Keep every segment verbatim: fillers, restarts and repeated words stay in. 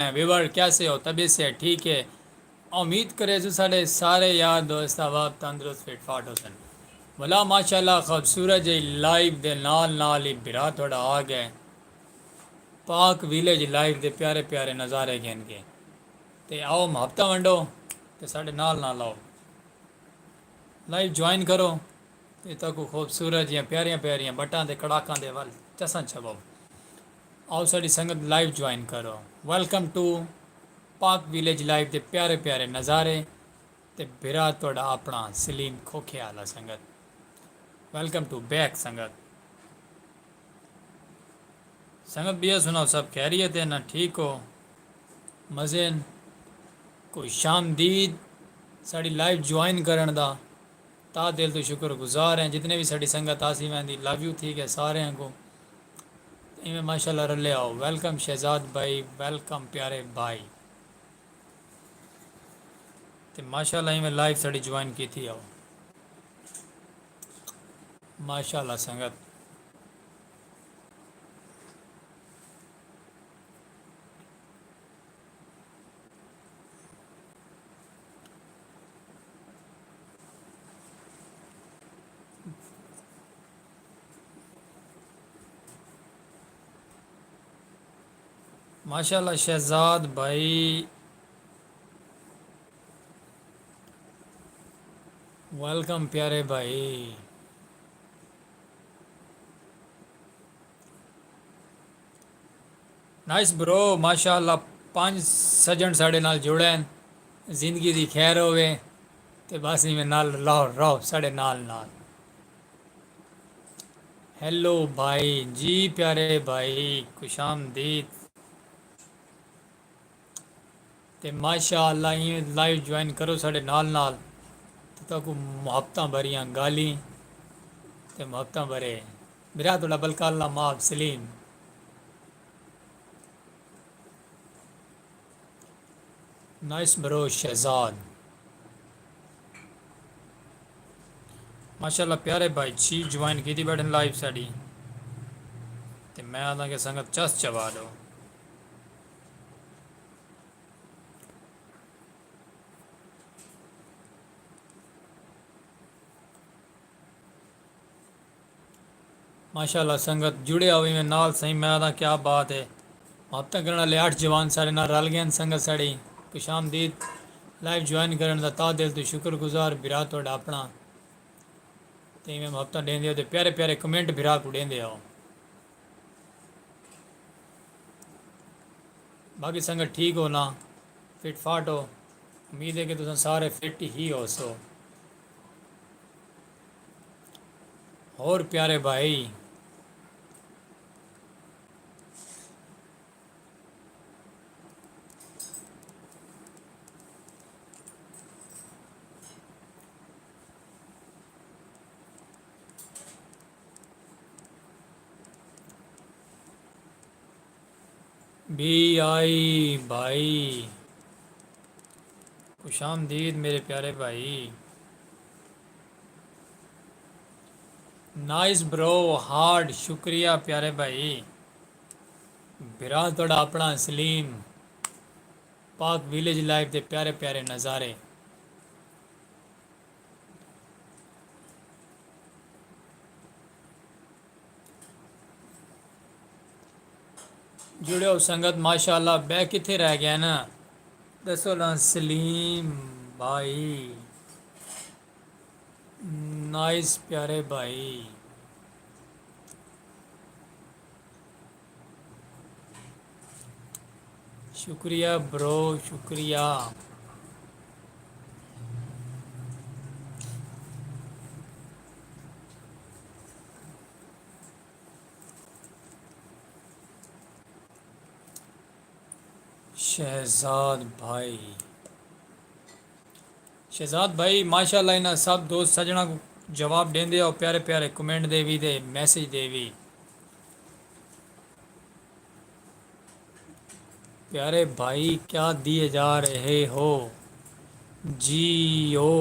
ہیں ویور، کیسے ہو؟ طبیعت سے ٹھیک ہے؟ امید کرے جو ساڈے سارے یار دوست احباب تندرست فٹ فاٹ ہو سن۔ ولا ماشاءاللہ، خوبصورت جی لائیو دے نال نال ہی بھرا تھوڑا آ گئے۔ پاک ویلیج لائیو دے پیارے پیارے نظارے گھن کے تے آؤ محبتہ ونڈو تے ساڈے نال نال آؤ۔ لائیو جوائن کرو تے تاکو خوبصورت جیاں پیاریاں پیاریاں بٹاں دے کڑاکاں دے ول چساں چھواؤ۔ آؤ ساڈی سنگت لائیو جوائن کرو۔ ویلکم ٹو پاک ویلیج لائیو دے پیارے پیارے نظارے تے بھرا تہاڈا اپنا سلیم کھوکھے آلا سنگت۔ ویلکم ٹو بیک سنگت۔ سنگت بیا سناؤ سب خیریت ہے نا ٹھیک ہو؟ مزے ہیں؟ کوئی شام دید ساڑی لائیو جوائن کرن دا تا دل تو شکر گزار ہیں۔ جتنے بھی ساڑی سنگت آسی ویندی لو یو تھی گئے سارے ہیں کو۔ ایویں ماشاءاللہ رلے آؤ۔ ویلکم شہزاد بھائی، ویلکم پیارے بھائی۔ تے ماشاءاللہ ایویں لائیو ساڑی جوائن کیتی آؤ۔ ماشاءاللہ سنگت۔ ماشاءاللہ شہزاد بھائی۔ ویلکم پیارے بھائی۔ نائس برو، ماشاءاللہ پنج سجن ساڑے نال جڑے ہیں۔ زندگی دی خیر ہوے تے بس ایویں نال رہو رہو ساڑے نال نال۔ ہیلو بھائی جی، پیارے بھائی خوش آمدید۔ تے ماشاء اللہ ایویں لائیو جوائن کرو ساڈے نال نال۔ تے تاکو محبتاں بھریاں گالیں تے محبتاں بھرے برا تہاڈا بلکال نام آپ سلیم۔ نائس برو شہزاد۔ ماشاءاللہ پیارے بھائی چھی جوائن کیتی بیٹھن لائیو ساڈی۔ تے میں آدھاں کہ سنگت چس چوا ڈو۔ ماشاءاللہ سنگت جڑے ہوئے میں نال سائیں میں آدھا کیا بات ہے۔ محبتاں کرن والے اٹھ جوان سارے نال رل گئے ہیں۔ سنگت ساڑی خوش آمدید۔ لائیو جوائن کرن دا تا دل تو شکر گزار بھرا تہاڈا اپنا۔ تے ایویں محبتاں ڈیندے ہو تے پیارے پیارے کمنٹ بھرا کو ڈیندے ہو۔ باقی سنگت ٹھیک ہو نا؟ فٹ فاٹ ہو؟ امید ہے کہ تساں سارے فٹ ہی ہو سو۔ ہور پیارے بھائی۔ بی آئی بھائی۔ خوش آمدید میرے پیارے بھائی۔ نائس برو ہارڈ، شکریہ پیارے بھائی۔ بھرا تہاڈا اپنا سلیم۔ پاک ویلیج لائف دے پیارے پیارے نظارے۔ جڑیو سنگت ماشاءاللہ۔ بے کتھے رہ گئے نا؟ دسو نا سلیم بھائی۔ نائس پیارے بھائی۔ شکریہ برو، شکریہ۔ شہزاد بھائی۔ شہزاد بھائی ماشاءاللہ انہاں سب دوست سجناں کو جواب ڈیندے ہو، پیارے پیارے کمنٹ دے وی تے میسج دے وی۔ پیارے بھائی کیا دیے جا رہے ہو؟ جی او۔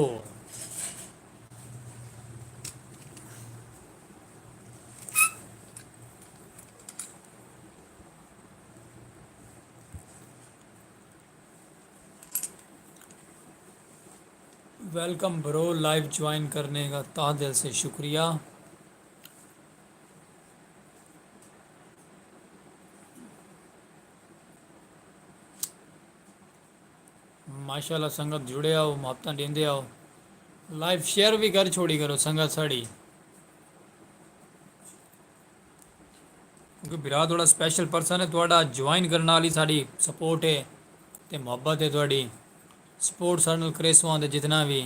ویلکم برو، لائیو جوائن کرنے کا تہہ دل سے شکریہ۔ ماشاءاللہ سنگت جڑے آؤ، محبتاں ڈیندے آؤ، لائیو شیئر بھی کر چھوڑی کرو سنگت ساڑی، کیونکہ برا تھوڑا سپیشل پرسن ہے تھوڑا جوائن کرنے والی ساڑی سپورٹ ہے، تے محبت ہے تھوڑی سپورٹ سارے نال کریسو آندے جتنا بھی۔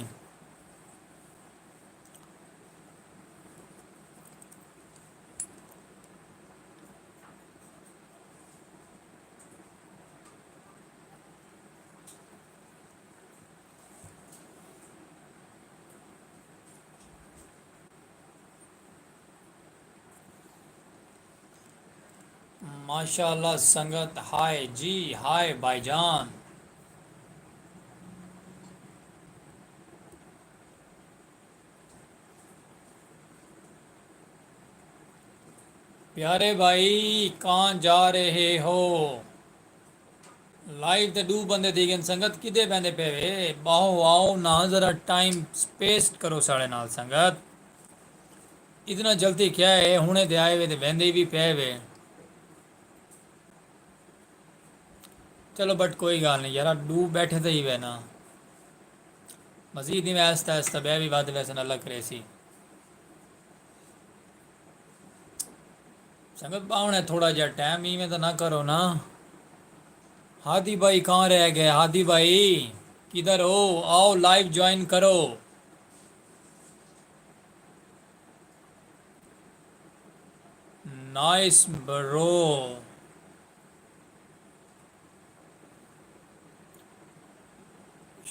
ماشاءاللہ سنگت، ہائے جی ہائے بھائی جان۔ پیارے بھائی کہاں جا رہے ہو؟ لائیو تے ڈو بندے تھی گئے سنگت، کدے بیندے پے وے؟ باہو آؤ نہ، ذرا ٹائم سپیس کرو ساڑے نال سنگت۔ اتنا جلدی کیا ہے، ہنے تے آئے وے تے ویندے بھی پے وے۔ چلو بٹ کوئی گال نہیں یارا، ڈو بیٹھے تے ہی وے نا، مزید ہی میں آہستہ آہستہ بیا بھی ود ویسن، اللہ کرے سی۔ سنگت باونے تھوڑا جہا ٹائم ایویں تو نہ کرو نا۔ ہادی بھائی کہاں رہ گئے؟ ہادی بھائی کدھر ہو؟ آؤ لائیو جوائن کرو۔ نائس برو،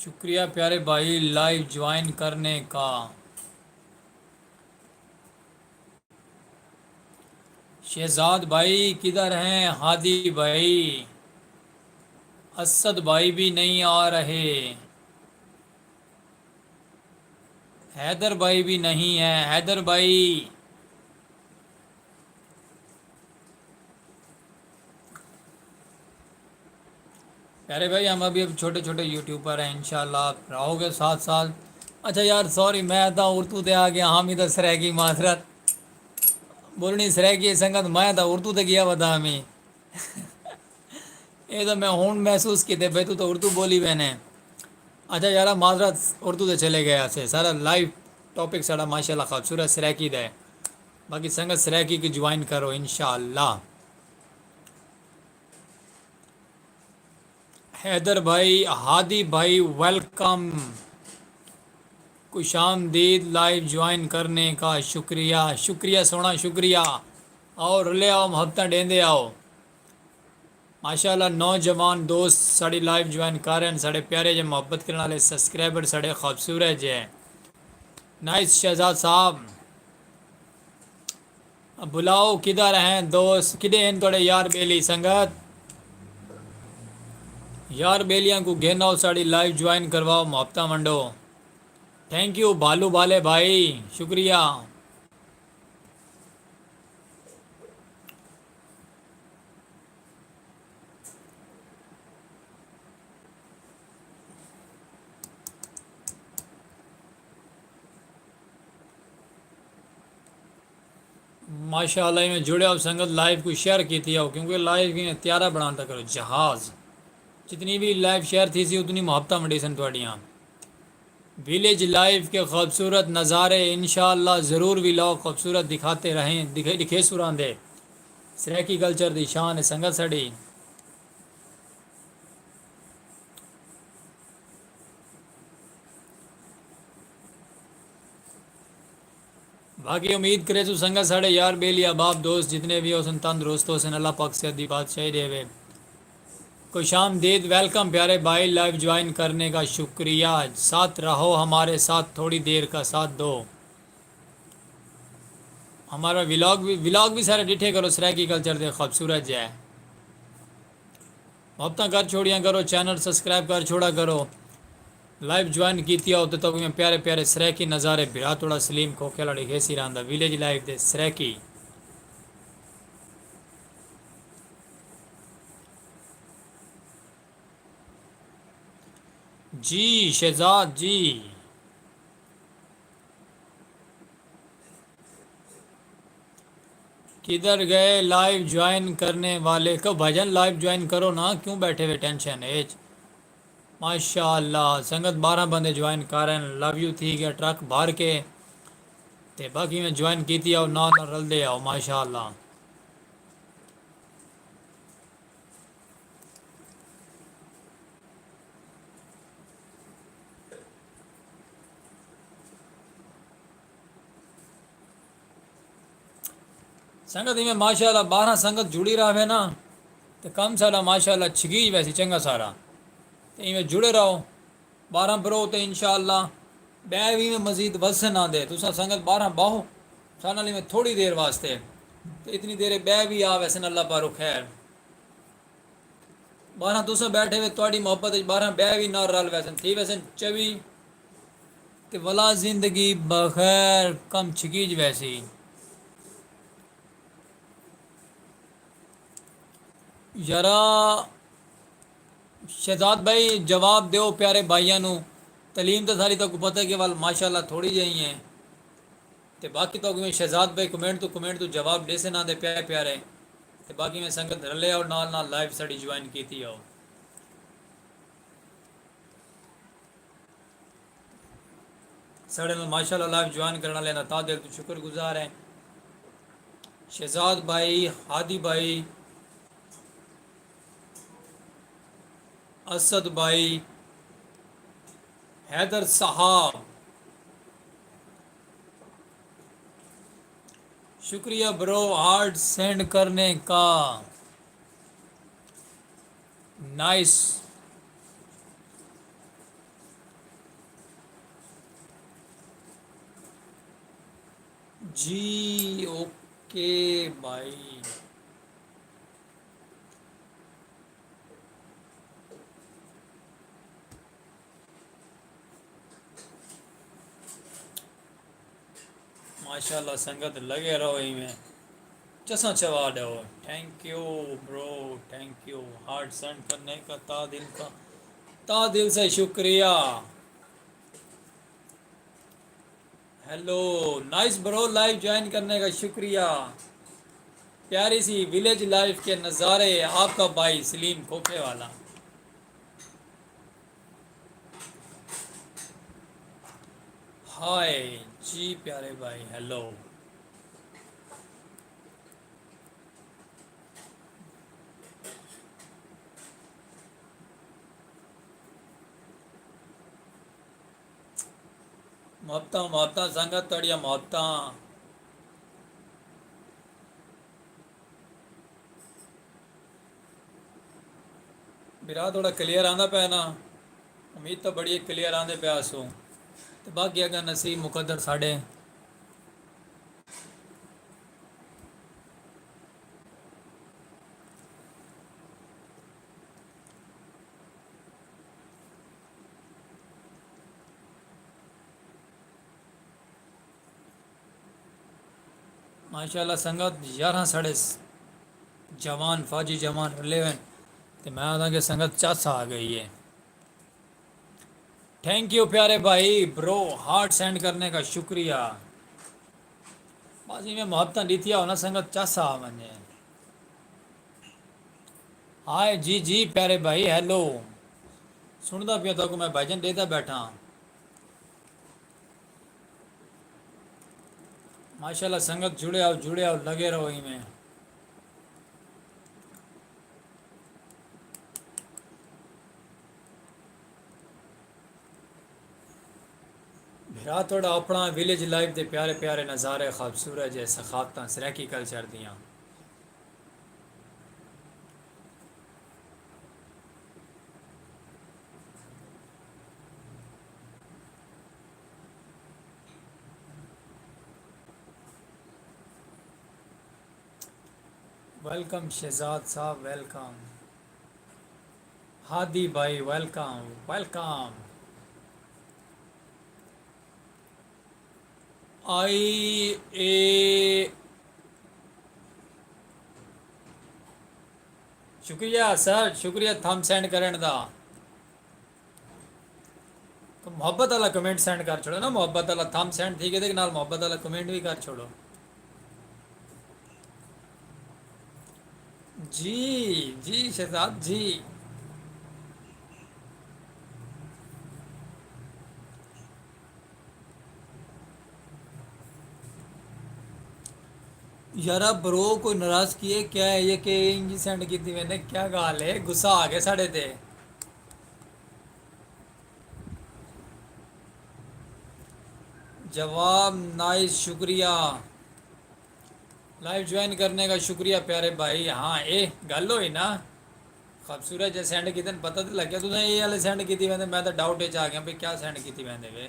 شکریہ پیارے بھائی لائیو جوائن کرنے کا۔ شہزاد بھائی کدھر ہیں؟ ہادی بھائی، اسد بھائی بھی نہیں آ رہے، حیدر بھائی بھی نہیں ہے۔ حیدر بھائی، پیارے بھائی، ہم ابھی اب چھوٹے چھوٹے یوٹیوبر ہیں، انشاءاللہ آپ رہو گے ساتھ ساتھ۔ اچھا یار، سوری، میں تاں اردو تے آ گیا، حامد سرائیکی، معذرت۔ بولنی سرائیکی سنگت، میں تاں اردو تے گیا ودا ہمی۔ اے تاں میں ہن محسوس کیتے بھئی توں تاں اردو بولی وینے۔ اچھا یارا، معذرت، اردو تے چلے گئے اسے۔ سارا لائیو ٹاپک ساڑا ماشاءاللہ خوبصورت سرائیکی دا ہے۔ باقی سنگت سرائیکی کی جوائن کرو انشاءاللہ۔ حیدر بھائی، ہادی بھائی، ویلکم، خوش آمدید۔ لائیو جوائن کرنے کا شکریہ، شکریہ سونا، شکریہ۔ آؤ رلے آؤ، محبتاں ڈیندے آؤ۔ ماشاءاللہ نوجوان دوست ساڑی لائیو جوائن کر رہے ہیں، ساڑے پیارے جے محبت کرنے والے سبسکرائبر ساڑے خوبصورت جے۔ نائس شہزاد صاحب۔ بلاؤ کدھر ہیں دوست، کدے ہیں تھوڑے یار بیلی سنگت؟ یار بیلیاں کو گھن آؤ، ساڑی لائیو جوائن کرواؤ، محبتاں ونڈو۔ تھینک یو بھالو بھالے بھائی، شکریہ۔ ماشاءاللہ، ایویں جڑے ہو سنگت، لائیو کو شیئر کیتی ہو، کیونکہ لائیو کی تیارہ بناتا کرو جہاز۔ جتنی بھی لائیو شیئر تھی سی، اتنی محبتاں ونڈی سن تہاڈیاں۔ ویلیج لائف کے خوبصورت نظارے انشاءاللہ ضرور ولاگ خوبصورت دکھاتے رہیں، دکھے، دکھے سراندے۔ سرائیکی کلچر دی شان ہے سنگت ساڈی۔ باقی امید کریسوں سنگت ساڈے یار بیلی احباب دوست جتنے بھی ہوسن تندرست ہوسن، اللہ پاک صحت دی بادشاہی ڈیوے۔ خوش آمدید، ویلکم پیارے بھائی، لائیو جوائن کرنے کا شکریہ، ساتھ رہو ہمارے ساتھ، تھوڑی دیر کا ساتھ دو۔ ہمارا ولاگ بھی، ولاگ بھی سارے ڈٹھے کرو، سرائیکی کلچر دے خوبصورت جے۔ محبتاں کر چھوڑیاں کرو، چینل سبسکرائب کر چھوڑا کرو۔ لائیو جوائن کیتی آؤ تے تہاکوں پیارے پیارے سرائیکی نظارے بھرا تہاڈا سلیم کھوکھے آلا ڈکھیسی رہندا۔ ویلیج لائف دے سرائیکی۔ جی شہزاد جی۔ کدھر گئے لائیو جوائن کرنے والے؟ کہو بھائی جان، لائیو جوائن کرو نا، کیوں بیٹھے ہوئے ٹینشن اچ؟ ماشاء اللہ، سنگت بارہ بندے جوائن کر رہے ہیں، لو یو تھی گیا ٹرک بھر کے۔ تے باقی میں جوائن کیتی آؤ، نال نال رلدے آؤ، ماشاء اللہ۔ سنگت ایویں ماشاء اللہ بارہ سنگت جڑی رہے نا، تے کم سارا ماشاء اللہ چھگیج ویسی چنگا سارا۔ تے ایویں جڑے رہو بارہ برو، تے انشاء اللہ بے بھی میں مزید وسن آندے۔ تساں سنگت بارہ باہو سارے نال ایویں تھوڑی دیر واسطے، تے اتنی دیر بے بھی آ ویسن، اللہ پارو خیر۔ بارہ تساں بیٹھے وے، تہاڈی محبت وچ بارہ بے بھی نال رل ویسن، تھی ویسن چوی، تے ولا زندگی بغیر کم چھکیج ویسی۔ یارا شہزاد بھائی، جواب دیو پیارے بھائیاں نو۔ تعلیم تے ساری تہاکوں پتہ ہے کہ ول ماشاءاللہ تھوڑی جہی ہیں۔ تے باقی تہاکوں میں شہزاد بھائی کمنٹ تو، کمنٹ تو جواب ڈیسے نہ دے پیارے پیارے۔ تے باقی میں سنگت رلے آؤ نال نال، لائیو ساڈی جوائن کیتی آؤ۔ ساڈے نال ماشاءاللہ لائیو جوائن کرن والے دا تہہ دل تو شکر گزار ہیں۔ شہزاد بھائی، ہادی بھائی، اسد بھائی، حیدر صاحب، شکریہ برو ہارٹ سینڈ کرنے کا۔ نائس۔ جی اوکے بھائی۔ ماشاءاللہ سنگت، لگے رہو ایویں، چساں چوا ڈیو۔ تھینک یو برو، تھینک یو۔ ہارٹ سینڈ کرنے کا تہہ دل کا، تہہ دل سے شکریہ۔ ہیلو نائس برو، لائیو جوائن کرنے کا شکریہ۔ پیاری سی ولیج لائف کے نظارے، آپ کا بھائی سلیم کھوکھے والا۔ ہائے جی پیارے بھائی، ہیلو۔ محبتاں محبتاں سنگت، تہاڈیاں محبتاں۔ بھرا تھوڑا کلیئر آندا پیا نا؟ امید تاں بڑی کلیئر آندے پیا ہسو۔ تے باقی اگاں نصیب مقدر ساڈے۔ ماشاءاللہ سنگت، یارہاں ساڈے س-، جوان، فوجی جوان رلے ہوئے ہیں۔ تے میں آکھاں کہ سنگت چس آ گئی ہے۔ تھینک یو پیارے بھائی، برو ہارٹ سینڈ کرنے کا شکریہ۔ بس ایویں محبتاں ڈیتیاں ہونا سنگت، چس آ ونجے۔ ہائے جی جی پیارے بھائی، ہیلو۔ سندا پیاں تہاکوں میں بھائی جان، ڈیدا بیٹھا ہاں۔ ماشاءاللہ سنگت، جڑے آؤ، جڑے آؤ، لگے رہو ایویں۔ بھرا تہاڈا اپنا ولیج لائف دے پیارے پیارے نظارے، خوبصورت جے ثقافتاں، سرائیکی کلچر دیاں۔ ویلکم شہزاد صاحب، ویلکم۔ ہادی بھائی، ویلکم، ویلکم۔ آئی اے، شکریہ سر، شکریہ تھم سینڈ کرن دا۔ تو محبت والا کمنٹ سینڈ کر چھوڑو نا، محبت والا تھم سینڈ تھی گئے تے نال محبت والا کمنٹ بھی کر چھوڑو۔ جی، جی شہزاد جی۔ یارا برو کوئی ناراض کیے کیا ہے یہ کہ انج سینڈ کیتی ویندے؟ کیا گال ہے؟ غصہ آ گیا ساڑے تے۔ جواب نائس، شکریہ۔ لائیو جوائن کرنے کا شکریہ پیارے بھائی۔ ہاں اے گل ہوئی نا، خوبصورت جے سینڈ کیتے پتہ تے لگیا۔ تساں اے والے سینڈ کیتی ویندے، میں تاں ڈاؤٹ وچ آ گیا بھئی کیا سینڈ کیتی ویندے وے۔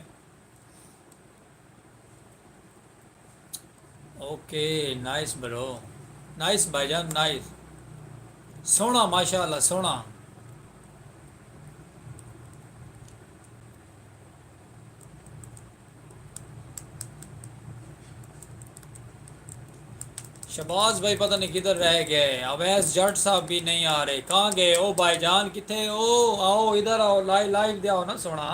اوکے نائس برو، نائس بھائی جان نائس۔ سونا ماشاء اللہ سونا۔ شباز بھائی پتہ نہیں کدھر رہ گئے، اویس جٹ صاحب بھی نہیں آ رہے، کہاں گئے او بھائی جان؟ کتھے او؟ آؤ ادھر آؤ، لائی لائیو دے آؤ نا سونا۔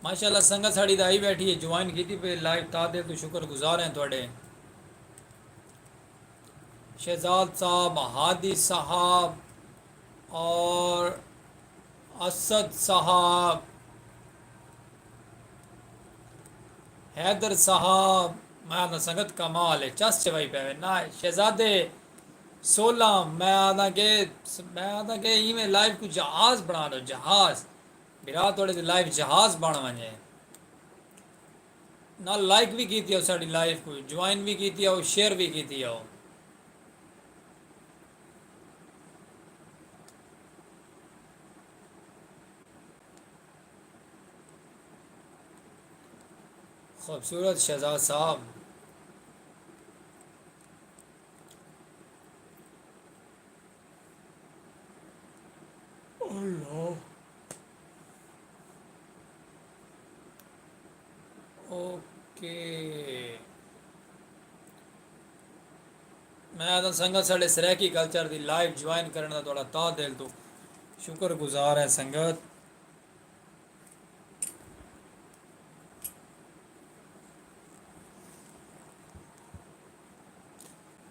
ماشاءاللہ سنگت ساڑی تاں آئی بیٹھی ہے، جوائن کیتی پئی لائیو، تاں دل توں شکر گزار ہیں تہاڈے۔ شہزاد صاحب، ہادی صاحب اور اسد صاحب، حیدر صاحب، میں آہداں سنگت کمال ہے، چس چوائی پے وے۔ نہ شہزادے سولہ، میں آہداں کہ، میں آہداں کہ ایویں لائیو کوں جہاز بنا لو، جہاز۔ بھرا تہاڈے تے لائیو جہاز بن ونجے۔ نال لائک وی کیتی ہاؤ ساڈی لائیو کوں، جوائن وی کیتی ہاؤ، شیئر وی کیتی ہاؤ۔ خوبصورت شہزاد صاحب۔ اللہ۔ اوکے۔ میں آہداں سنگت ساڈے سرائیکی کلچر دی لائیو جوائن کرن دا تہاڈا تہہ دل توں شکر گزار ہیں سنگت۔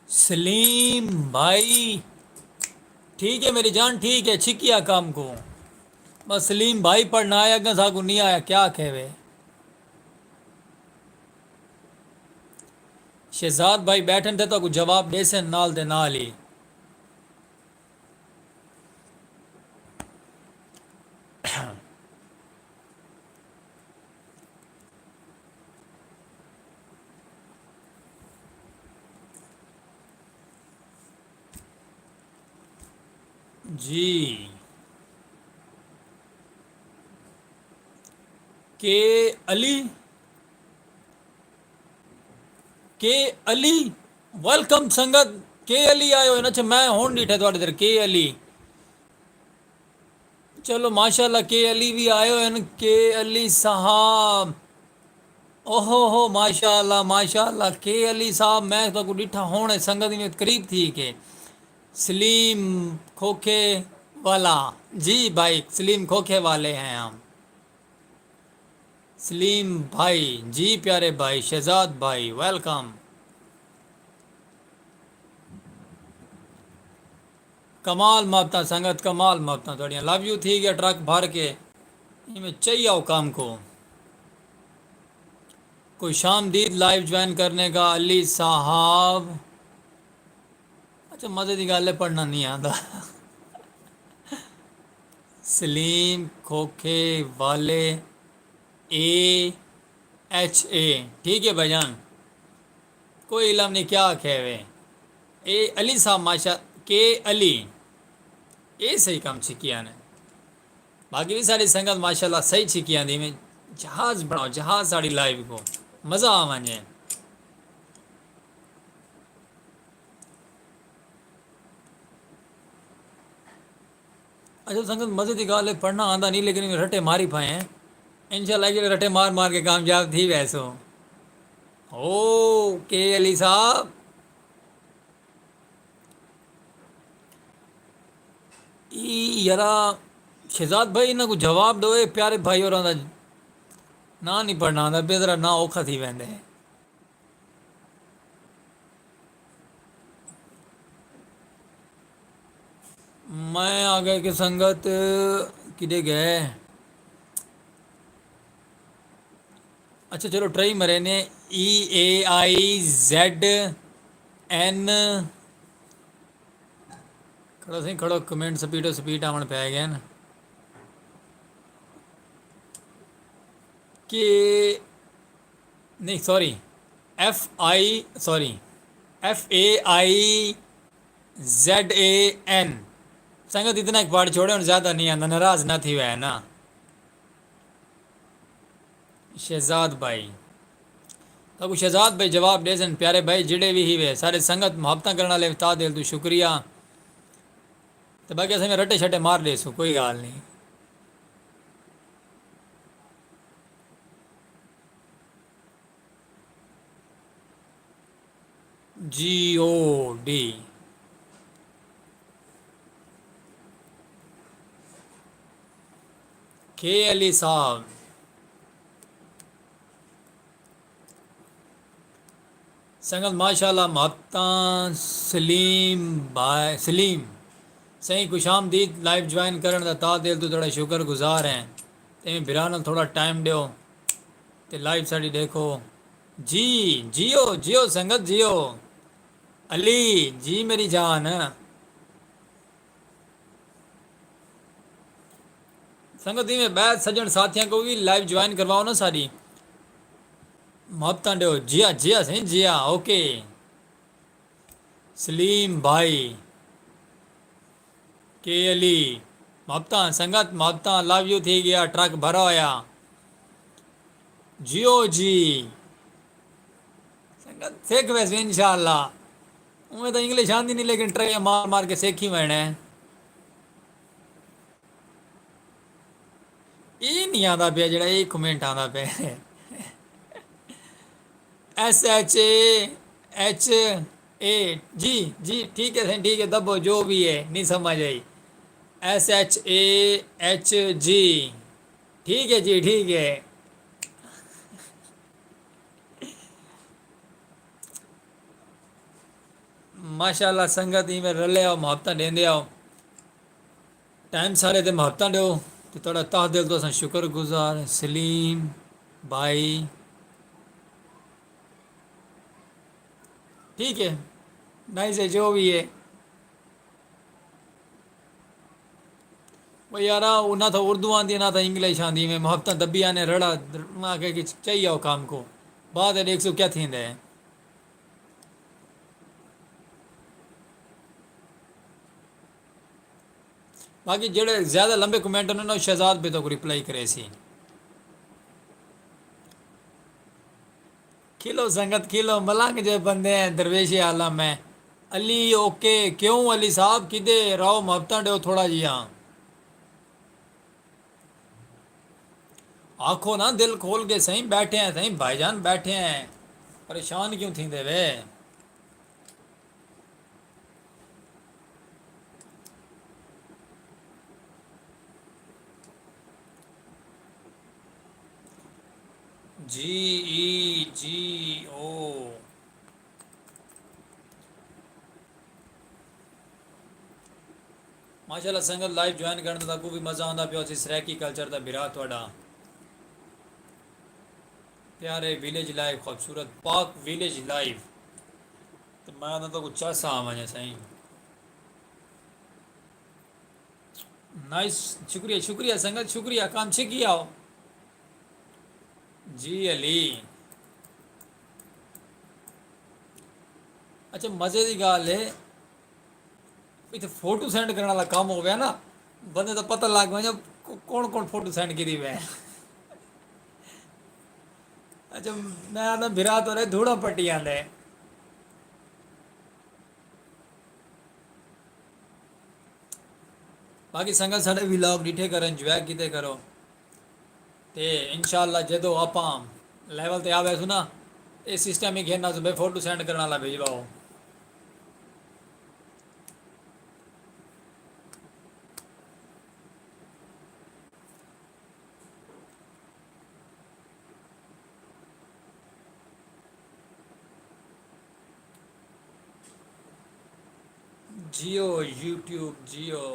سلیم بھائی، ٹھیک ہے میری جان، ٹھیک ہے، چھکیا کام کو۔ بس سلیم بھائی پڑھنا آیا، اگاں ساکوں نہیں آیا، کیا کہوے؟ شہزاد بھائی بیٹھن تے تہاکوں جواب ڈیسن نال دے نال ہی۔ جی۔ کے علی، کے علی، ویلکم سنگت۔ کے علی آئے ہوئے نا؟ اچھا، میں ہن ڈٹھے تہاڈے ادھر کے علی۔ چلو ماشاءاللہ، کے علی وی آئے ہوئے ہن۔ کے علی صاحب، اوہو ہو، ماشاءاللہ، ماشاءاللہ۔ کے علی صاحب، میں تہاکوں ڈٹھا ہن، سنگت ایویں قریب تھی کے۔ سلیم کھوکھے والا، جی بھائی، سلیم کھوکھے والے ہیں ہم۔ سلیم بھائی، جی پیارے بھائی، شہزاد بھائی، ویلکم۔ کمال محبتاں سنگت، کمال محبتاں تہاڈیاں۔ لو یو تھی گیا ٹرک بھر کے، ایویں چائی آؤ کم کو۔ خوش آمدید لائیو جوائن کرنے کا علی صاحب۔ اچھا، مزے دی گالھ ہے، پڑھنا نہیں آندا۔ سلیم کھوکھے والے، اے ایچ اے، ٹھیک ہے بھائی جان، کوئی علم نہیں کیا آکھے وے۔ اے علی صاحب ماشاء، کے علی، اے صحیح کم چھکیا نے۔ باقی بھی ساری سنگت ماشاءاللہ صحیح چھکی آندی میں۔ جہاز بناؤ، جہاز ساڑی لائیو کو مزہ آ ونجے۔ اچھا سنگت، مزے دی گالھ ہے، پڑھنا آندا نہیں، لیکن میں رٹے ماری پائے ہیں۔ انشاءاللہ اگلے رٹے مار مار کے کامیاب تھی ویسو۔ او کے علی صاحب، ای یرا شہزاد بھائی، انہاں کو جواب دو، اے پیارے بھائی ہوراں دا ناں نہیں پڑھنا آندا پیا، ذرا ناں اوکھا تھی ویندے۔ میں آ گئے کہ سنگت کدے گئے؟ اچھا، چلو، ٹرائی مرے نے۔ ای اے آئی زیڈ این۔ کھڑو سائیں، کھڑو، کمنٹ سپیڈو سپیڈ آوݨ پئے ڳئے نا۔ کہ نہیں، sorry, F I, sorry, F A I Z A N. سنگت، اتنا ایک پڑھ چھوڑے، ہن زیادہ نہیں آندا، ناراض نہ تھی وے نا۔ شہزاد بھائی، تاکو شہزاد بھائی جواب ݙیسن۔ پیارے بھائی جڑے وی ہیوے، سارے سنگت محبتاں کرݨ والے، تہہ دل توں شکریہ۔ تے باقی اساں میں رٹے شٹے مار ݙیسوں، کوئی ڳالھ نہیں۔ جی او ڈی۔ کے علی صاحب، سنگت ماشاءاللہ، محبتاں۔ سلیم بھائی، سلیم سائیں، خوش آمدید۔ لائیو جوائن کرݨ دا تہہ دل توں تہاݙا شکر گزار ہیں۔ تے بھرا نال تھوڑا ٹائم ݙیو تے لائیو ساݙی ݙیکھو۔ جی، جیو جیو سنگت، جیو۔ علی جی، میری جان۔ سنگت، ایویں ٻئے سڄݨ ساتھیاں کوں وی لائیو جوائن کرواؤ نا ساݙی۔ محبتاں ݙیو۔ جیا جیا سائیں، جیا۔ اوکے۔ سلیم بھائی، کے علی، محبتاں سنگت، محبتاں، لو یو تھی ڳیا، ٹرک بھرا ہویا۔ جیو جی۔ سنگت سکھ ویسے انشاءاللہ۔ اونویں تاں انگلش آندی نہیں، لیکن ٹرائیاں مار مار کے سکھ ہی ویݨے۔ اے نہیں آندا پیا جیڑھا اے کمنٹ آندا پیا۔ S H A H A. جی، جی، ٹھیک ہے سائیں، ٹھیک ہے، دبو جو بھی ہے، نہیں سمجھ آئی۔ ایس ایچ اے ایچ جی۔ ٹھیک ہے جی، ٹھیک ہے۔ ماشاءاللہ سنگت، ایویں رلے آؤ، محبتاں ݙیندے آؤ۔ ٹائم سارے تے محبتاں ݙیو تے تہاݙا تہہ دل توں اساں شکر گزار ہیں۔ سلیم بھائی، ٹھیک ہے، نائس ہے، جو بھی ہے۔ او یارا، او نہ تاں اردو آندی ہے، نہ تاں انگلش آندی، میں محبتاں دبیاں نے رڑا، میں آکھیا کہ چاہیے او کام کو۔ بعد ݙیکھسوں کیا تھیندا ہے۔ باقی جیڑھے زیادہ لمبے کمنٹ ہوندے نا، او شہزاد بھائی تہاکوں رپلائی کریسی۔ کھلو سنگت کھلو، ملنگ جے بندے ہیں، درویش عالم ہیں۔ علی اوکے، کیوں علی صاحب، کدے راؤ، محبتاں ݙیو تھوڑا جیہاں۔ آکھو نا دل کھول کے، سائیں بیٹھے ہیں، سائیں بھائی جان بیٹھے ہیں، پریشان کیوں تھیندے وے؟ جی ای جی او۔ ماشاءاللہ سنگت، لائیو جوائن کرݨ دا تہاکوں وی مزہ آندا پیا ہوسی۔ سرائیکی کلچر دا بھرا تہاݙا پیارے ویلیج لائیو، خوبصورت پاک ویلیج لائیو۔ تے میں آہداں تہاکوں چس آ ونڄے سائیں۔ نائس، شکریہ، شکریہ سنگت، شکریہ، کم چھکی آؤ۔ جی علی۔ اچھا، مزے دی ڳالھ ہے، اتھے فوٹو سینڈ کرݨ والا کم ہووے نا، بندے دا پتہ لڳ ونڄے کو-، کون کون فوٹو سینڈ کیتی پئے۔ اچھا، میں آہداں بھرا تہاݙے دھوڑاں پٹی آندے۔ باقی سنگت ساݙے ولاگ ݙٹھے کرو، انجوائے کیتے کرو۔ تے انشاءاللہ جدوں آپاں لیول تے آ ویسوں نا، اے سسٹم ہی گھن آسوں بھئی فوٹو سینڈ کرݨ والا بھیجواؤ۔ جیو یوٹیوب جیو۔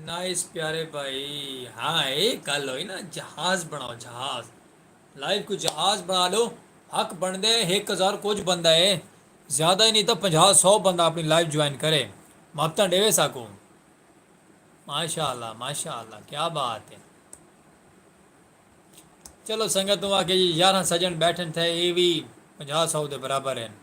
نائس پیارے بھائی، ہاں اے گل ہوئی نا، جہاز بناؤ جہاز، لائیو کو جہاز بنا لو۔ حق بندا ہے ہک ہزار کچھ بندہ ہے، زیادہ ہی نہیں تو پنجاہ سو بندہ اپنی لائیو جوائن کرے، محبتاں ڈیوے ساکو۔ ماشاء اللہ ماشاء اللہ، کیا بات ہے۔ چلو سنگت توں آ کے یارہ سجن بیٹھن تھے، اے بھی پنجاہ سو دے برابر ہیں۔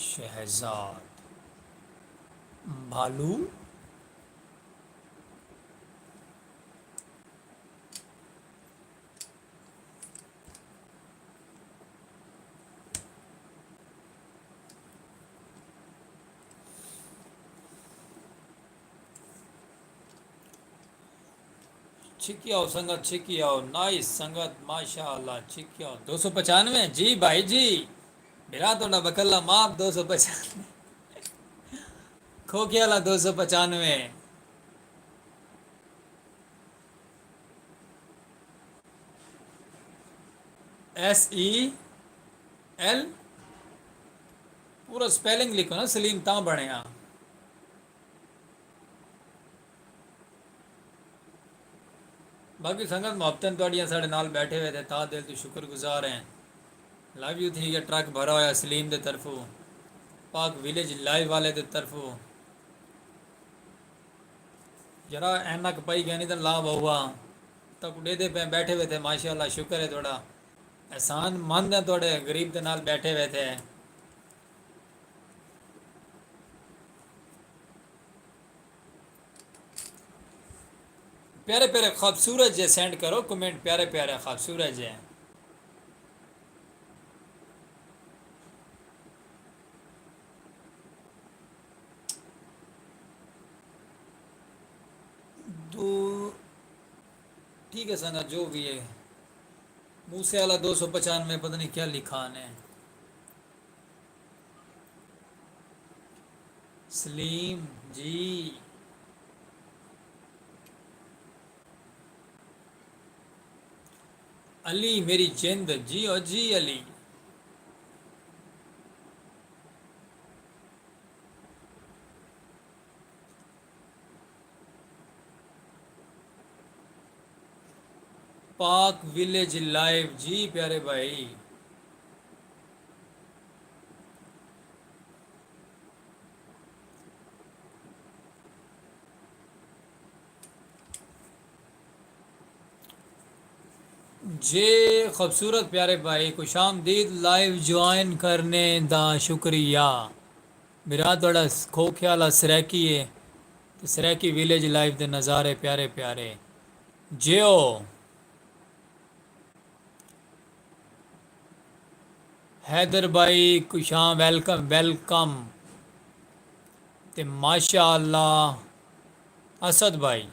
شہزاد بھالو۔ چھکی آؤ سنگت، چھکی آؤ۔ نائس سنگت، ماشاء اللہ، چھکی آؤ۔ دو سو پچانوے، جی بھائی جی۔ میرا تو نہ بکلا معاف، دو سو پچانوے۔ کھوکھے والا دو سو پچانوے۔ ایس ای ایل، پورا سپیلنگ لکھو نا سلیم، تاں بنے آ۔ باقی سنگت محبتاں تہاڈیاں ساڈے نال بیٹھے ہوئے تے تہہ دل توں شکر گزار ہیں۔ لو یو تھی گیا ٹرک بھرا ہویا سلیم دے طرفوں، پاک ویلیج لائیو والے دے طرفوں۔ یارا اینک پائی گئے نہیں تاں لا بہوا تک ڈیدے پہ بیٹھے ہوئے تھے۔ ماشاءاللہ شکر ہے تہاڈا، احسان مند ہیں تہاڈے غریب دے نال بیٹھے ہوئے تھے۔ پیارے پیارے خوبصورت جے سینڈ کرو کمنٹ، پیارے پیارے خوبصورت جے۔ دو، ٹھیک ہے سنگت، جو بھی ہے۔ موسے والا دو سو پچانوے، پتہ نہیں کیا لکھا نے۔ سلیم جی۔ علی میری جند، جی او جی علی۔ پاک ویلیج لائیو جی پیارے بھائی۔ جے خوبصورت پیارے بھائی، خوش آمدید، لائیو جوائن کرنے دا شکریہ۔ میرا تہاڈا کھوکھے والا سرائیکی ہے تے سرائیکی ویلیج لائف دے نظارے پیارے پیارے۔ جیو حیدر بھائی، خوش آمد، ویلکم ویلکم۔ تے ماشاء اللہ اسد بھائی،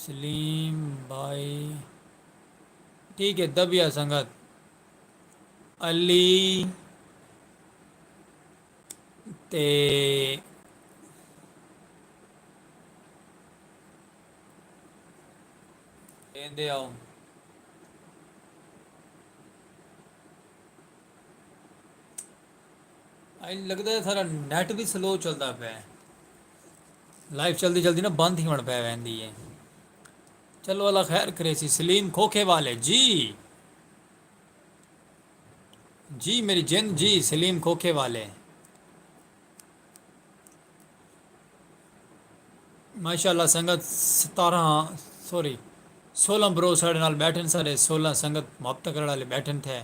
سلیم بھائی، ٹھیک ہے، دبیا سنگت علی تے ایندے آؤ۔ اڄ لڳدا ہے سارا نیٹ بھی سلو چلدا پیا ہے۔ لائف چلدی چلدی نا بند تھیوݨ پے ویندی ہے۔ چلو اللہ خیر کرے سی۔ سلیم کھوکھے والے جی۔ جی میری جند جی، سلیم کھوکھے والے۔ ماشاءاللہ سنگت ستارہ، سوری، سولہ برو ساڈے نال بیٹھن، سارے سولہ سنگت محبت کرن والے بیٹھن تھے۔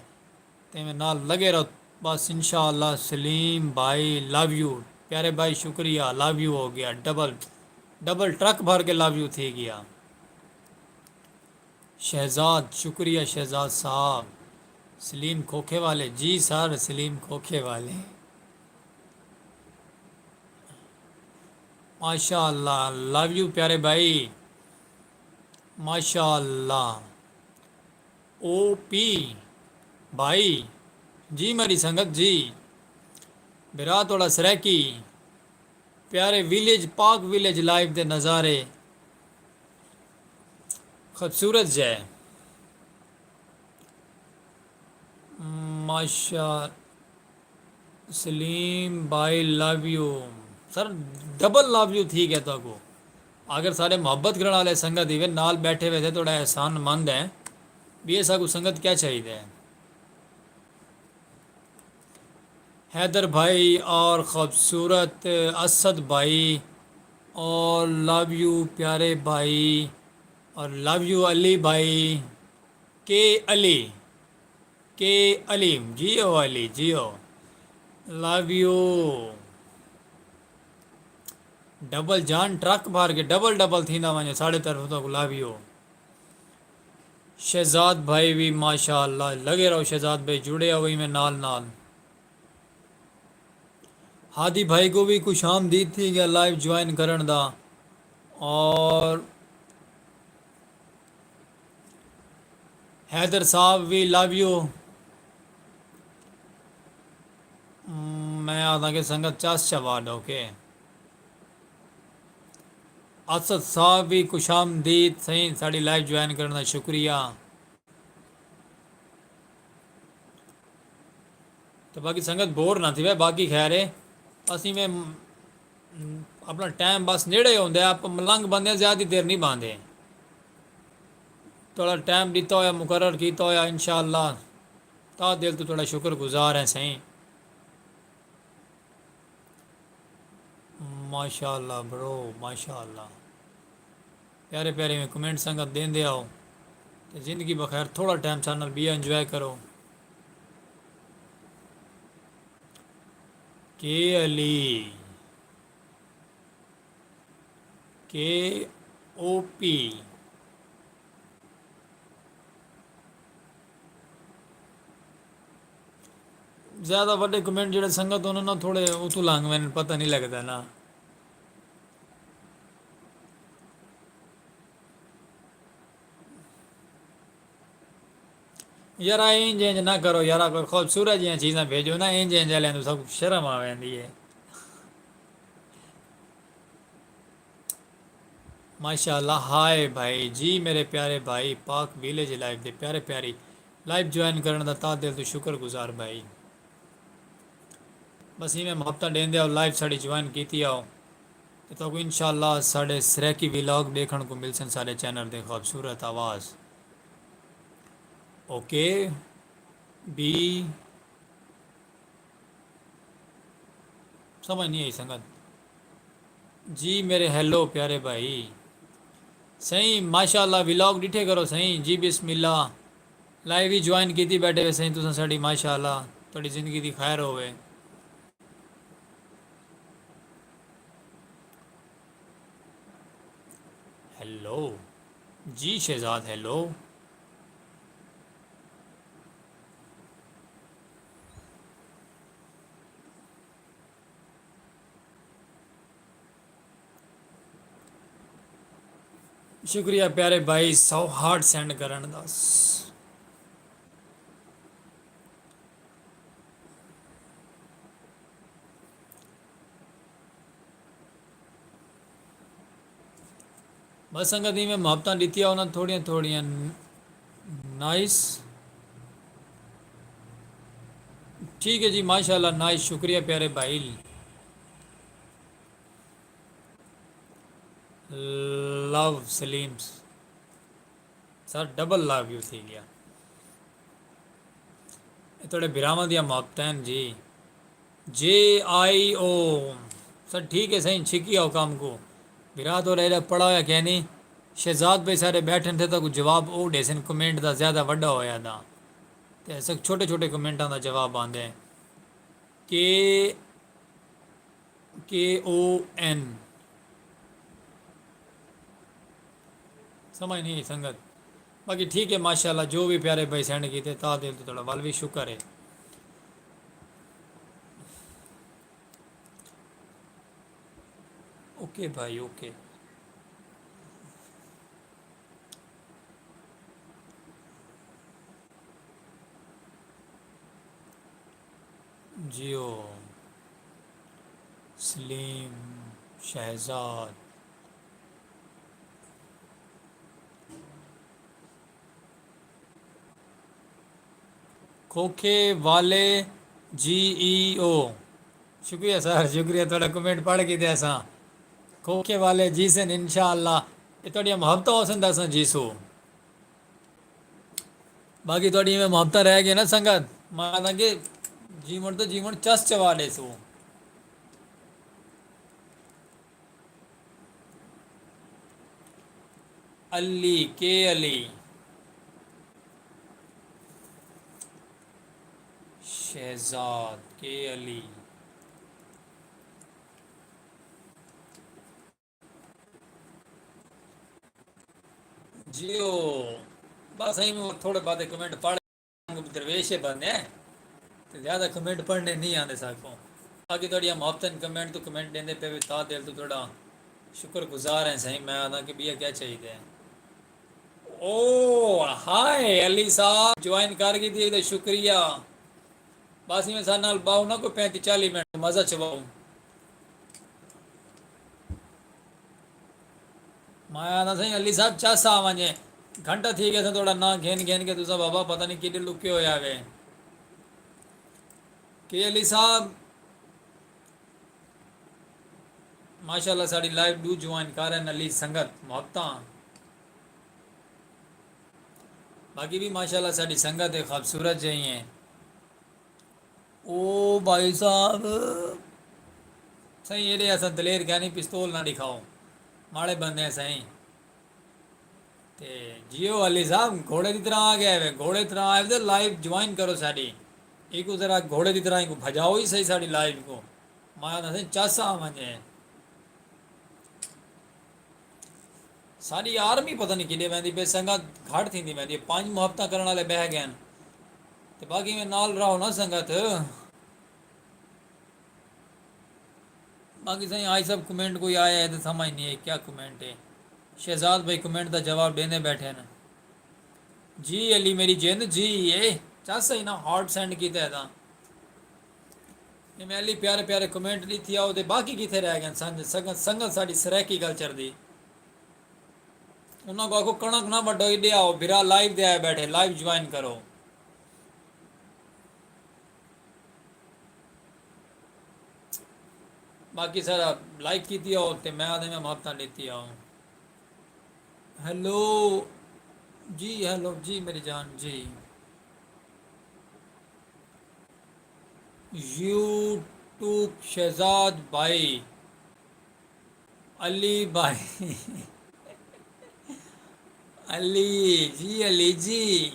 تے میں نال لگے رہو بس، انشاءاللہ۔ سلیم بھائی لو یو، پیارے بھائی شکریہ، لو یو ہو گیا، ڈبل ڈبل ٹرک بھر کے لو یو تھی گیا۔ شہزاد، شکریہ شہزاد صاحب۔ سلیم کھوکھے والے، جی سر، سلیم کھوکھے والے۔ ماشاء اللہ، لو یو پیارے بھائی، ماشاء اللہ۔ او پی بھائی، جی میری سنگت جی، برا تھوڑا سرائیکی پیارے ویلیج، پاک ویلیج لائف دے نظارے خوبصورت جے۔ ماشاء سلیم بھائی، love you sir, double love you تھی گیا تو کو۔ اگر سارے محبت کرنے والے سنگت ہی وے نال بیٹھے ہوئے تھے، تھوڑا احسان مند ہے۔ بھی ایسا کو سنگت کیا چاہیے؟ حیدر بھائی اور خوبصورت اسد بھائی اور لو یو پیارے بھائی اور لو یو علی بھائی، کے علی، کے علی، جیو علی جیو، لو یو۔ ڈبل جان ٹرک بھر کے ڈبل ڈبل تھیندا ونجے ساڈے طرف تو لو یو۔ شہزاد بھائی بھی ماشاء اللہ لگے رہو، شہزاد بھائی جڑے ہوئے میں نال نال۔ ہادی بھائی کو بھی خوش آمدید تھی گیا لائیو جوائن کرن دا۔ اور حیدر صاحب وی لو یو۔ میں آدھا کہ سنگت چس چوا ڈوکے۔ اسد صاحب بھی خوش آمدید سائیں، ساڑی لائیو جوائن کرن دا شکریہ۔ تو باقی سنگت بور نہ تھی وے، باقی خیر ہے۔ اسی میں اپنا ٹائم بس نیڑے ہوندے، آپ ملنگ بندے زیادہ دیر نہیں باندھے۔ تھوڑا ٹائم دیتا ہویا، مقرر کیتا ہویا، انشاءاللہ تا دل تو تھوڑا شکر گزار ہیں سائیں۔ ماشاءاللہ برو، ماشاءاللہ۔ پیارے پیارے میں کمنٹ سنگت دیندے آؤ۔ تے زندگی بخیر، تھوڑا ٹائم ساڈے نال بیا انجوائے کرو۔ کے علی، کے او پی۔ زیادہ وڈے کمنٹ جڑے سنگت انہاں نا تھوڑے اتو لنگ وین، پتہ نہیں لگدا نا۔ یارا انج انج نہ کرو یارا، کوئی خوبصورت جیاں چیزاں بھیجو نا، انج انج والے تو سب شرم آ ویندی ہے۔ ماشاءاللہ۔ ہائے بھائی جی، میرے پیارے بھائی، پاک ویلیج لائف دے پیارے پیاری لائف جوائن کرن دا تہہ دل تو شکر گزار بھائی۔ بس ایویں محبتاں ڈیندے آؤ، لائف ساڑی جوائن کیتی آؤ، تے تہاکوں انشاءاللہ ساڑے سرائیکی ولاگ ڈیکھن کو ملسن ساڑے چینل دے۔ خوبصورت آواز۔ اوکے بی، سمجھ نہیں آئی سنگت۔ جی میرے ہیلو پیارے بھائی۔ سائیں ماشاءاللہ ولاگ ڈٹھے کرو سائیں۔ جی بسم اللہ۔ لائیو ہی جوائن کیتی بیٹھے ہوئے سائیں تساں ساڈی، ماشاءاللہ تہاڈی زندگی دی خیر ہووے۔ ہیلو۔ جی شہزاد ہیلو۔ شکریہ پیارے بھائی، سو ہارٹ سینڈ کرن دا۔ بس سنگت ایویں محبتاں ڈتیاں انہاں تھوڑیاں تھوڑیاں۔ نائس۔ ٹھیک ہے جی، ماشاءاللہ، نائس، شکریہ پیارے بھائی۔ لو سلیم سر، ڈبل لو یو تھی گیا۔ اے تھوڑے بھراواں دیاں محبتاں ہن جی۔ جے آئی او۔ سر ٹھیک ہے سائیں، چھکی آؤ کام کو۔ بھرا تو رہے پڑھا ہویا کہنی۔ شہزاد بھائی سارے بیٹھن تھے تو کوئی جواب او ڈیسن، کمنٹ دا زیادہ وڈا ہویا دا۔ تے سک چھوٹے چھوٹے کمنٹاں دا جواب آندے۔ کے کے او این۔ سمجھ نہیں آئی سنگت۔ باقی ٹھیک ہے، ماشاءاللہ، جو بھی پیارے بھائی سینڈ کیتے، تا دل تو تھوڑا ول بھی شکر ہے۔ اوکے بھائی، اوکے۔ جیو۔ تسلیم، شہزاد۔ کھوکھے والے جی ای او۔ شکریہ سر، شکریہ، تہاݙا کمنٹ پڑھ کے تے اساں کھوکھے والے جی سن، انشاءاللہ۔ اے تہاݙیاں محبتاں ہوسن تاں اساں جیسوں۔ باقی تہاݙی ایویں محبتاں رہ ڳئے نا سنگت، میں آہداں کہ جیوݨ تو جیوݨ چس چوا ݙیسوں۔ علی، کے علی؟ شہزاد، کے علی؟ جیو۔ بس ایں تھوڑے بہت کمنٹ پڑھ، درویش ہے بندے ہیں، تے زیادہ کمنٹ پڑھنے نہیں آندے ساکوں۔ باقی تہاݙیاں محبتاں، کمنٹ تو کمنٹ ݙیندے پئے وے، تہاݙے دل تو تہاݙا شکر گزار ہیں سائیں۔ میں آہداں کہ ٻیا کیا چاہیدے۔ او ہائے، علی صاحب جوائن کر گھدی ہے، شکریہ۔ بس ایویں ساݙے نال ٻہو نا کوئی پینتی چالیہہ منٹ، مزہ چواؤ۔ میں آہداں سائیں علی صاحب چس آ ونڄے، گھنٹہ تھی ڳیا سئیں تہاݙا ناں گھن گھن کے، تساں بابا پتہ نہیں کیݙے لکے ہوئے آوے۔ کہ علی صاحب، ماشاءاللہ ساݙی لائیو ݙو جوائن کر ہن علی سنگت، محبتاں۔ باقی بھی ماشاءاللہ ساݙی سنگت ہے، خوبصورت جئی ہیں۔ او بھائی صاحب، سائیں ایݙے اساں دلیر کائنی، پستول نہ ݙکھاؤ، ماڑے بندے ہیں سائیں۔ تے جیو علی صاحب، گھوڑے دی طرح آ ڳئے وے، گھوڑے دی طرح آئے وے تے لائیو جوائن کرو ساݙی۔ ایکوں ذرا گھوڑے دی طرح ایکوں بھڄاؤ ہی صحیح ساݙی لائیو کوں۔ میں آہداں سائیں چس آ ونڄے۔ ساݙی آرمی پتہ نہیں کݙے ویندی پئی، سنگت گھٹ تھیندی ویندی ہے۔ پنج محبتاں کرݨ والے ٻہہ ڳئے ہن تے باقی میں نال رہو نا سنگت۔ باقی سائیں آج سب کمنٹ کوئی آیا ہے تو سمجھ نہیں ہے کیا کمنٹ ہے۔ شہزاد بھائی کمنٹ دا جواب ݙیندے ٻیٹھے نا۔ جی علی میری جند جی، اے چس سائیں نا ہارٹ سینڈ کیتا ہے تاں۔ اے میں علی پیارے پیارے کمنٹ ݙتی آؤ تے باقی کتھے رہ ڳئے سنگ-، سنگت، سنگت ساݙی سرائیکی کلچر دی۔ انہاں کوں آکھو کݨک نہ وڈو، ایݙے آؤ بھرا، لائیو تے آئے ٻیٹھے، لائیو جوائن کرو۔ باقی سارا لائک کیتی آؤ تے میں آہدے میں محبتاں ݙتی آؤ۔ ہیلو جی، ہیلو جی میری جان جی۔ یوٹیوب شہزاد بھائی، علی بھائی، علی جی، علی جی،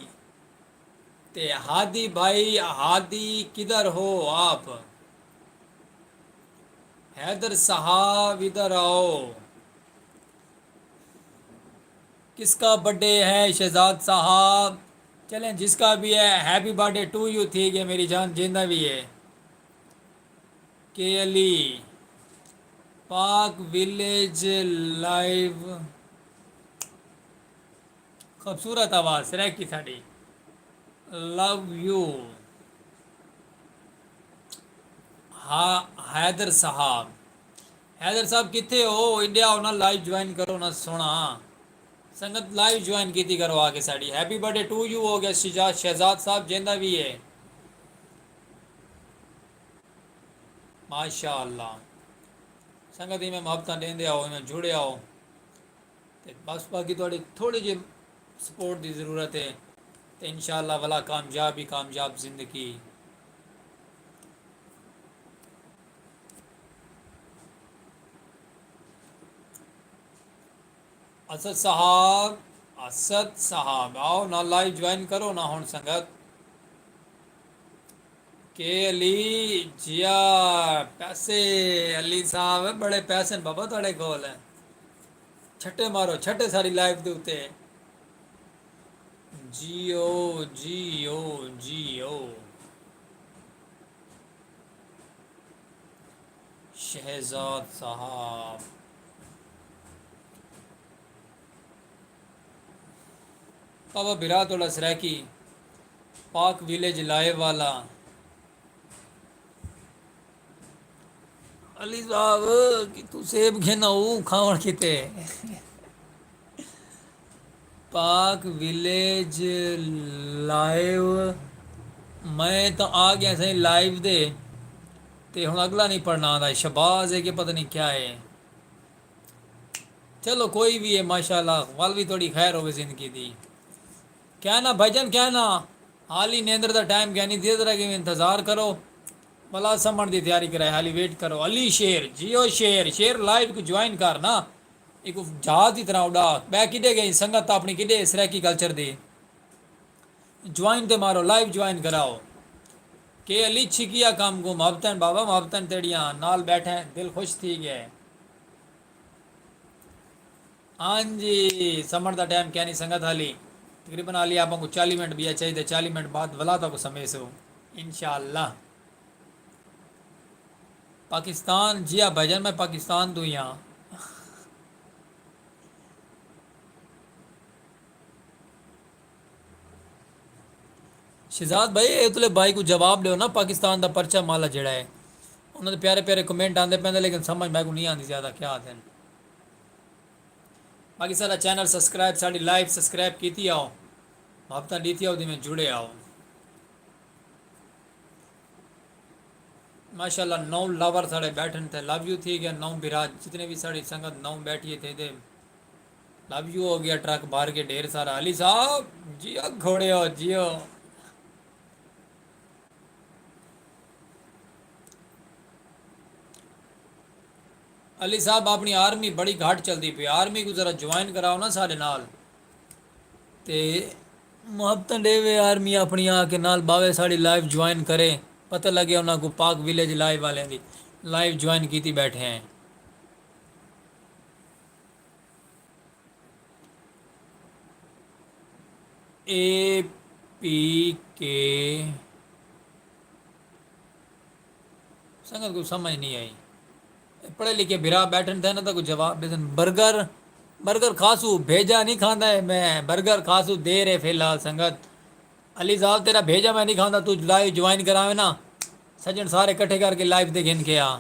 تے ہادی بھائی، ہادی کدھر ہو آپ؟ حیدر صاحب ادھر آؤ۔ کس کا برتھ ڈے ہے شہزاد صاحب؟ چلیں جس کا بھی ہے، happy birthday to you تھی ڳئے میری جان، جیندا بھی ہے۔ کے علی، پاک ویلیج لائیو۔ خوبصورت آواز سرائیکی ساݙی۔ Love you. ہا، حیدر صاحب۔ حیدر صاحب کتھے ہو؟ ایݙے آؤ نا، لائیو جوائن کرو نا سوہݨا۔ سنگت لائیو جوائن کیتی کرو آ کے ساݙی۔ Happy birthday to you ہو ڳئے شجا-، شہزاد صاحب جیندا بھی ہے۔ ماشاءاللہ۔ سنگت ایویں محبتاں ݙیندے آؤ، ایویں جڑے آؤ۔ تے بس باقی تہاݙی تھوڑی جی سپورٹ دی ضرورت ہے تے انشاءاللہ ولا کامیاب ہی کامیاب زندگی۔ اسد صاحب، اسد صاحب، آؤ نا لائیو جوائن کرو نا ہݨ سنگت۔ کے علی جیا، پیسے، علی صاحب بڑے پیسے ہن بابا تہاݙے کول۔ چھٹے مارو، چھٹے ساری لائیو دے اتے۔ جیو، جیو، جیو۔ شہزاد صاحب۔ بابا بھرا تہاݙا سرائیکی، پاک ویلیج لائیو والا۔ علی صاحب، کہ توں سیب گھن آؤ کھاوݨ کیتے۔ پاک ویلیج لائیو، میں تاں آ ڳیا سائیں لائیو دے۔ تے ہݨ اڳلا نہیں پڑھنا آندا، شہباز ہے کہ پتہ نہیں کیا ہے۔ چلو کوئی بھی ہے، ماشاءاللہ، ول بھی تھوڑی خیر ہوے زندگی دی۔ کیا نا بھجن، کیا نا؟ حالی نیندر دا ٹائم کیا نہیں، دیر طرح کے انتظار کرو۔ بلا سمن دی تیاری کرائے، حالی ویٹ کرو۔ علی شیر، جیو شیر، شیر لائیو کو جوائن کر نا۔ ایک جہاز دی طرح اڈا۔ بے کڈے گئی سنگت اپنی کڈے سرائیکی کلچر دی۔ جوائن تے مارو، لائیو جوائن کراؤ۔ کہ علی چھکیا کم کو محبتن بابا، محبتن تیڑیاں نال بیٹھے، دل خوش تھی گئے۔ ہاں جی، سمر دا ٹائم کیا نہیں سنگت حالی۔ تقریباً حالی آپ کو چالی منٹ بھی چاہیے، چالی منٹ بعد ولا تک سمیسو انشاءاللہ۔ پاکستان، جی ہاں بھائی جان، میں پاکستان تو ہی ہاں۔ شہزاد بھائی، اتلے بھائی کو جواب ݙیو نا، پاکستان دا پرچہ مالا جیڑھا ہے۔ انہاں دے پیارے پیارے کمنٹ آندے پیندے، لیکن سمجھ میکوں نہیں آندی زیادہ کیا آندن۔ باقی سارا چینل سبسکرائب، ساݙی لائیو سبسکرائب کیتی آؤ، محبتاں ݙیتی آؤ، جیویں جڑے آؤ۔ ماشاءاللہ، نو لاور ساڑے بیٹھن تے لو یو تھی گیا۔ نو بھرا جتنے بھی ساڑی سنگت نو بیٹھی ہے تھے دے لو یو ہو گیا، ٹرک بھر کے ڈھیر سارا۔ علی صاحب جیو، گھوڑے ہو جیو۔ علی صاحب، اپنی آرمی بڑی گھٹ چلدی پئی، آرمی کو ذرا جوائن کراؤ نا ساڈے نال۔ تے محبتاں ڈیوے آرمی اپنی آ کے نال باوے ساڈی لائیو جوائن کرے۔ پتہ لگے انہاں کو پاک ویلیج لائیو والے دی لائیو جوائن کیتی بیٹھے ہیں۔ اے پی کے سنگت کو سمجھ نہیں آئی۔ پڑھے لکھے بھرا بیٹھن تھے نا تو کوئی جواب ݙیسن۔ برگر، برگر کھاسو بھیجا نہیں کھاندا ہے میں، برگر کھاسو دیر ہے فی الحال سنگت۔ علی زال تیرا بھیجا میں نہیں کھاندا، تو لائیو جوائن کراویں نا۔ سجن سارے کٹھے کر کے لائیو تے گھن کے آ۔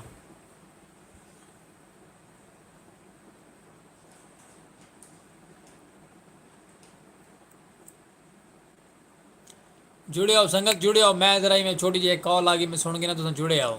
جڑے آؤ سنگت، جڑے آؤ۔ میں ذرا میں چھوٹی جی ایک کال آ گئی، میں سن کے نا تساں جڑے آؤ۔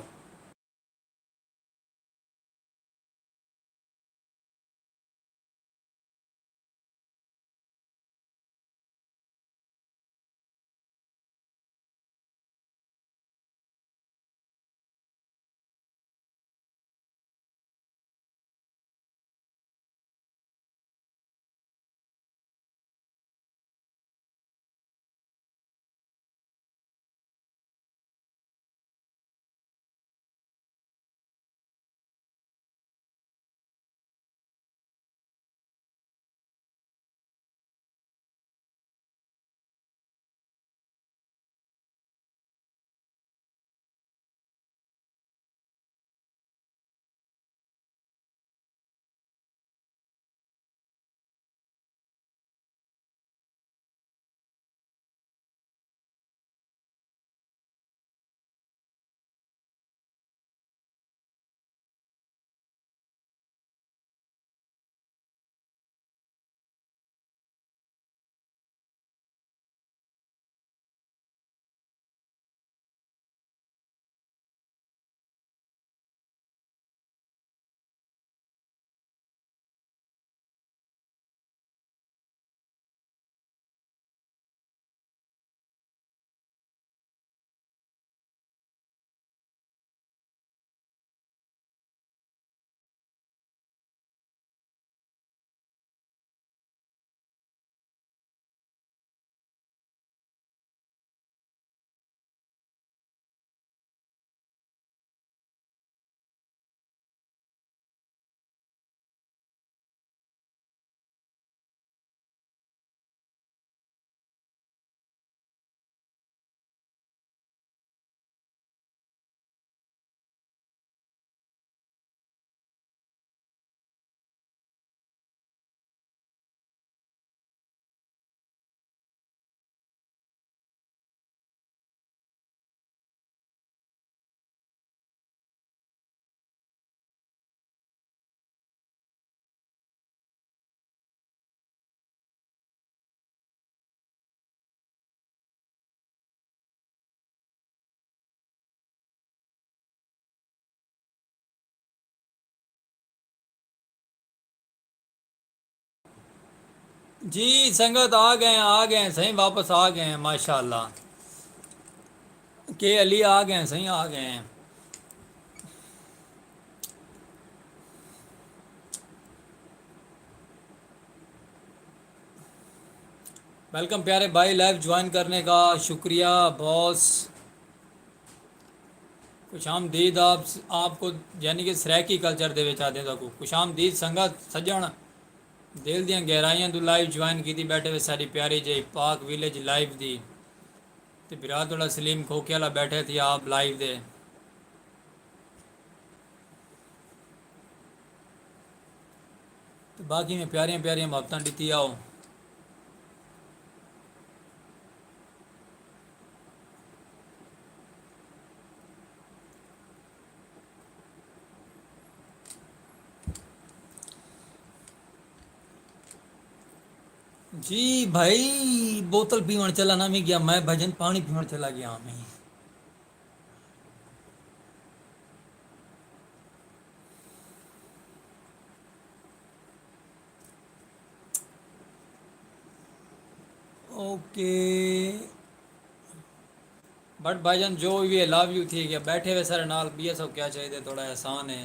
جی سنگت، آ گئے ہیں، آ گئے ہیں سائیں، واپس آ گئے ہیں، ماشاءاللہ۔ کے علی آ گئے ہیں سائیں، آ گئے ہیں۔ ویلکم پیارے بھائی، لائیو جوائن کرنے کا شکریہ باس۔ خوش آمدید آپ، آپ کو، یعنی کہ سرائیکی کلچر دے وچ آدھے تاکو خوش آمدید سنگت سجن۔ دل دیاں گہرائیاں تو لائیو جوائن کیتی بیٹھے وے ساری پیاری جی پاک ویلیج لائیو دی۔ تے برا تھوڑا سلیم کھوکھے والا بیٹھے تھی آپ لائیو دے۔ تے باقی میں پیاریاں پیاریاں محبتاں ڈتی آؤ۔ جی بھائی، بوتل پیوݨ چلا نہ وی ڳیا میں، بھجن پاݨی پیوݨ چلا ڳیا میں۔ اوکے۔ بٹ بھائی جان، جو وی ہے، لو یو تھی ڳیا۔ بیٹھے ہوئے سارے نال، بی ایس او کیا چاہیے، تھوڑا احسان ہے۔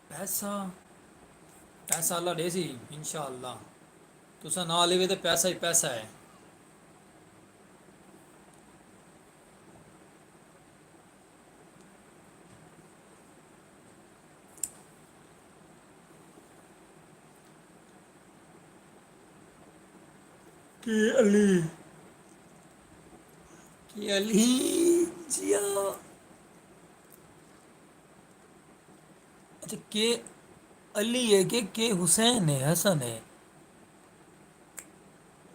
پیسہ، پیسہ اللہ ݙیسی انشاءاللہ۔ تساں نال ہوے تے پیسہ ہی پیسہ ہے۔ کے علی، کے علی جیا۔ اچھا، کے علی ہے کہ کے حسین ہے، حسن ہے؟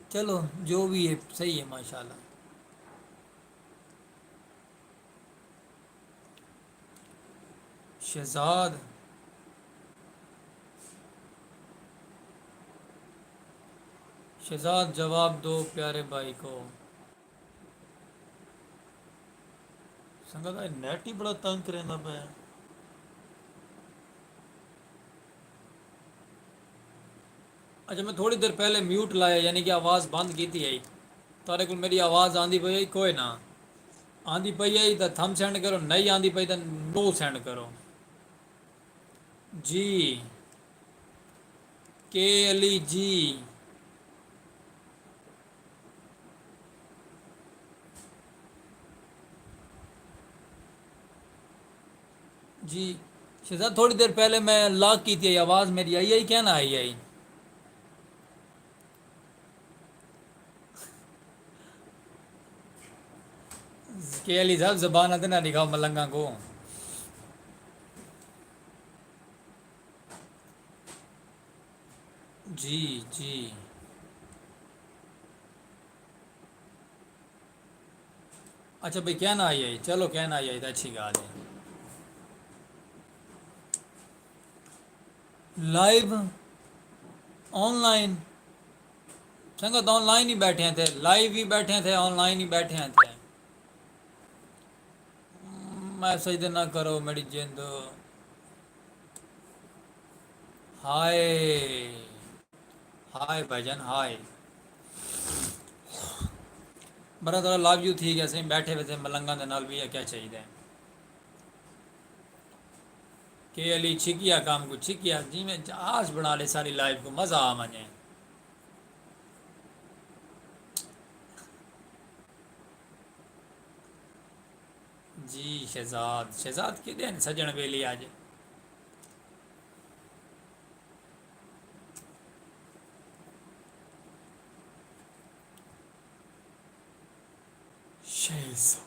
چلو، جو بھی ہے، صحیح ہے، ماشاءاللہ۔ شہزاد، شہزاد، جواب دو پیارے بھائی کو۔ سنگت، اے نیٹ ہی بڑا تنگ کریندا پیا۔ اچھا، میں تھوڑی دیر پہلے میوٹ لایا، یعنی کہ آواز بند کیتی ہے۔ تہاݙے کول میری آواز آندی پئی ہے؟ کوئی نہ۔ آندی پئی ہے تاں تھم سینڈ کرو، نہیں آندی پئی تاں نو سینڈ کرو۔ جی۔ کے علی جی۔ جی شہزاد، تھوڑی دیر پہلے میں لاک کیتی ہے، آواز میری آئی آئی کیا نہ آئی آئی؟ کے علی صاحب، زبان تے نہ ݙکھاؤ ملنگاں کو۔ جی، جی۔ اچھا بھئی، کیا نہ آئی آئی؟ چلو، کیا نہ آئی آئی تاں اچھی ڳالھ ہے۔ لائیو، آن لائن، سنگت آن لائن ہی بیٹھے ہیں تھے، لائیو ہی بیٹھے ہیں تھے، آن لائن ہی بیٹھے ہیں تھے۔ میسج تے نہ کرو میݙی جند۔ ہائے، ہائے بھائی جان، ہائے۔ برا تھوڑا لو یو تھی ڳیا سئیں، بیٹھے ویسے ملنگاں دے نال بھی کیا چاہیدا ہے۔ کے علی چھکیا کام کو چھکیا، جی میں جہاز بݨا لے ساری لائف کو مزہ آ ونڄے۔ جی شہزاد، شہزاد کیݙے ہن سڄݨ ویلے اڄ؟ شہزاد۔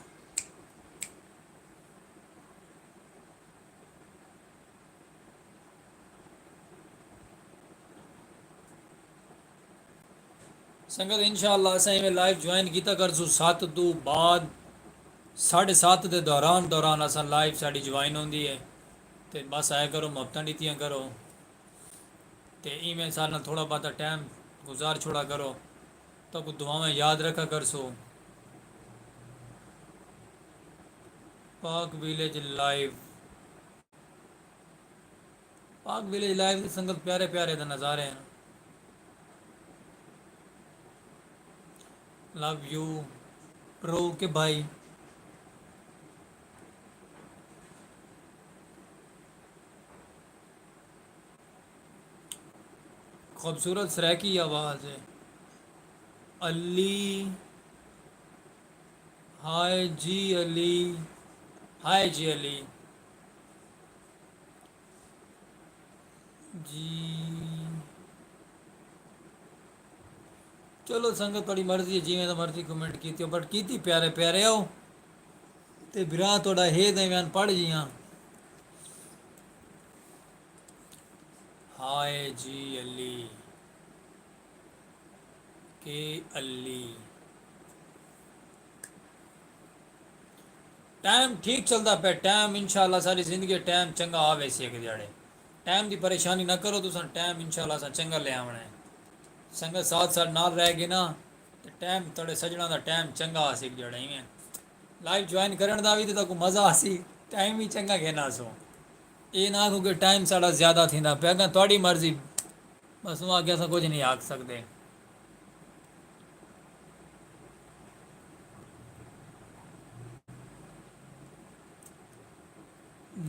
سنگت، انشاءاللہ اساں ایویں لائیو جوائن کیتا کرسوں، ست توں بعد، ساڑھے ست دے دوران، دوران اساں لائیو ساݙی جوائن ہوندی ہے۔ تے بس آیا کرو، محبتاں ݙتیاں کرو۔ تے ایویں سارے نال تھوڑا بہت ٹائم گزار چھوڑا کرو، تہاکوں دعاواں یاد رکھا کرسوں۔ پاک ویلیج لائیو۔ پاک ویلیج لائیو دی سنگت، پیارے پیارے دا نظارے ہیں۔ لو یو برو کے بھائی۔ خوبصورت سرائیکی آواز ہے۔ علی، ہائے جی علی، ہائے جی علی۔ جی چلو سنگت، تہاݙی مرضی ہے، جیویں دا مرضی کمنٹ کیتی ہو، بٹ کیتی پیارے پیارے ہو۔ تے بھرا تہاݙا ہے تے میں پڑھ جیاں۔ ہائے جی علی، کے علی۔ ٹائم ٹھیک چلدا پیا، ٹائم انشاءاللہ ساری زندگی ٹائم چنگا آوے سی ہک دیہاڑے۔ ٹائم دی پریشانی نہ کرو تساں، ٹائم انشاءاللہ اساں چنگا لے آوݨا ہے۔ سنگت ساتھ ساتھ نال رہ گئی نا، تے ٹائم تہاݙے سجݨاں دا ٹائم چنگا آسی ہک دیہاڑے۔ ایویں لائیو جوائن کرݨ دا وی تے تہاکوں مزہ آسی، ٹائم وی چنگا گھن آسوں۔ اے نہ آکھو کہ ٹائم ساݙا زیادہ تھیندا پیا، اڳاں تہاݙی مرضی۔ بس اوں آکھیا اساں کجھ نہیں آکھ سڳدے۔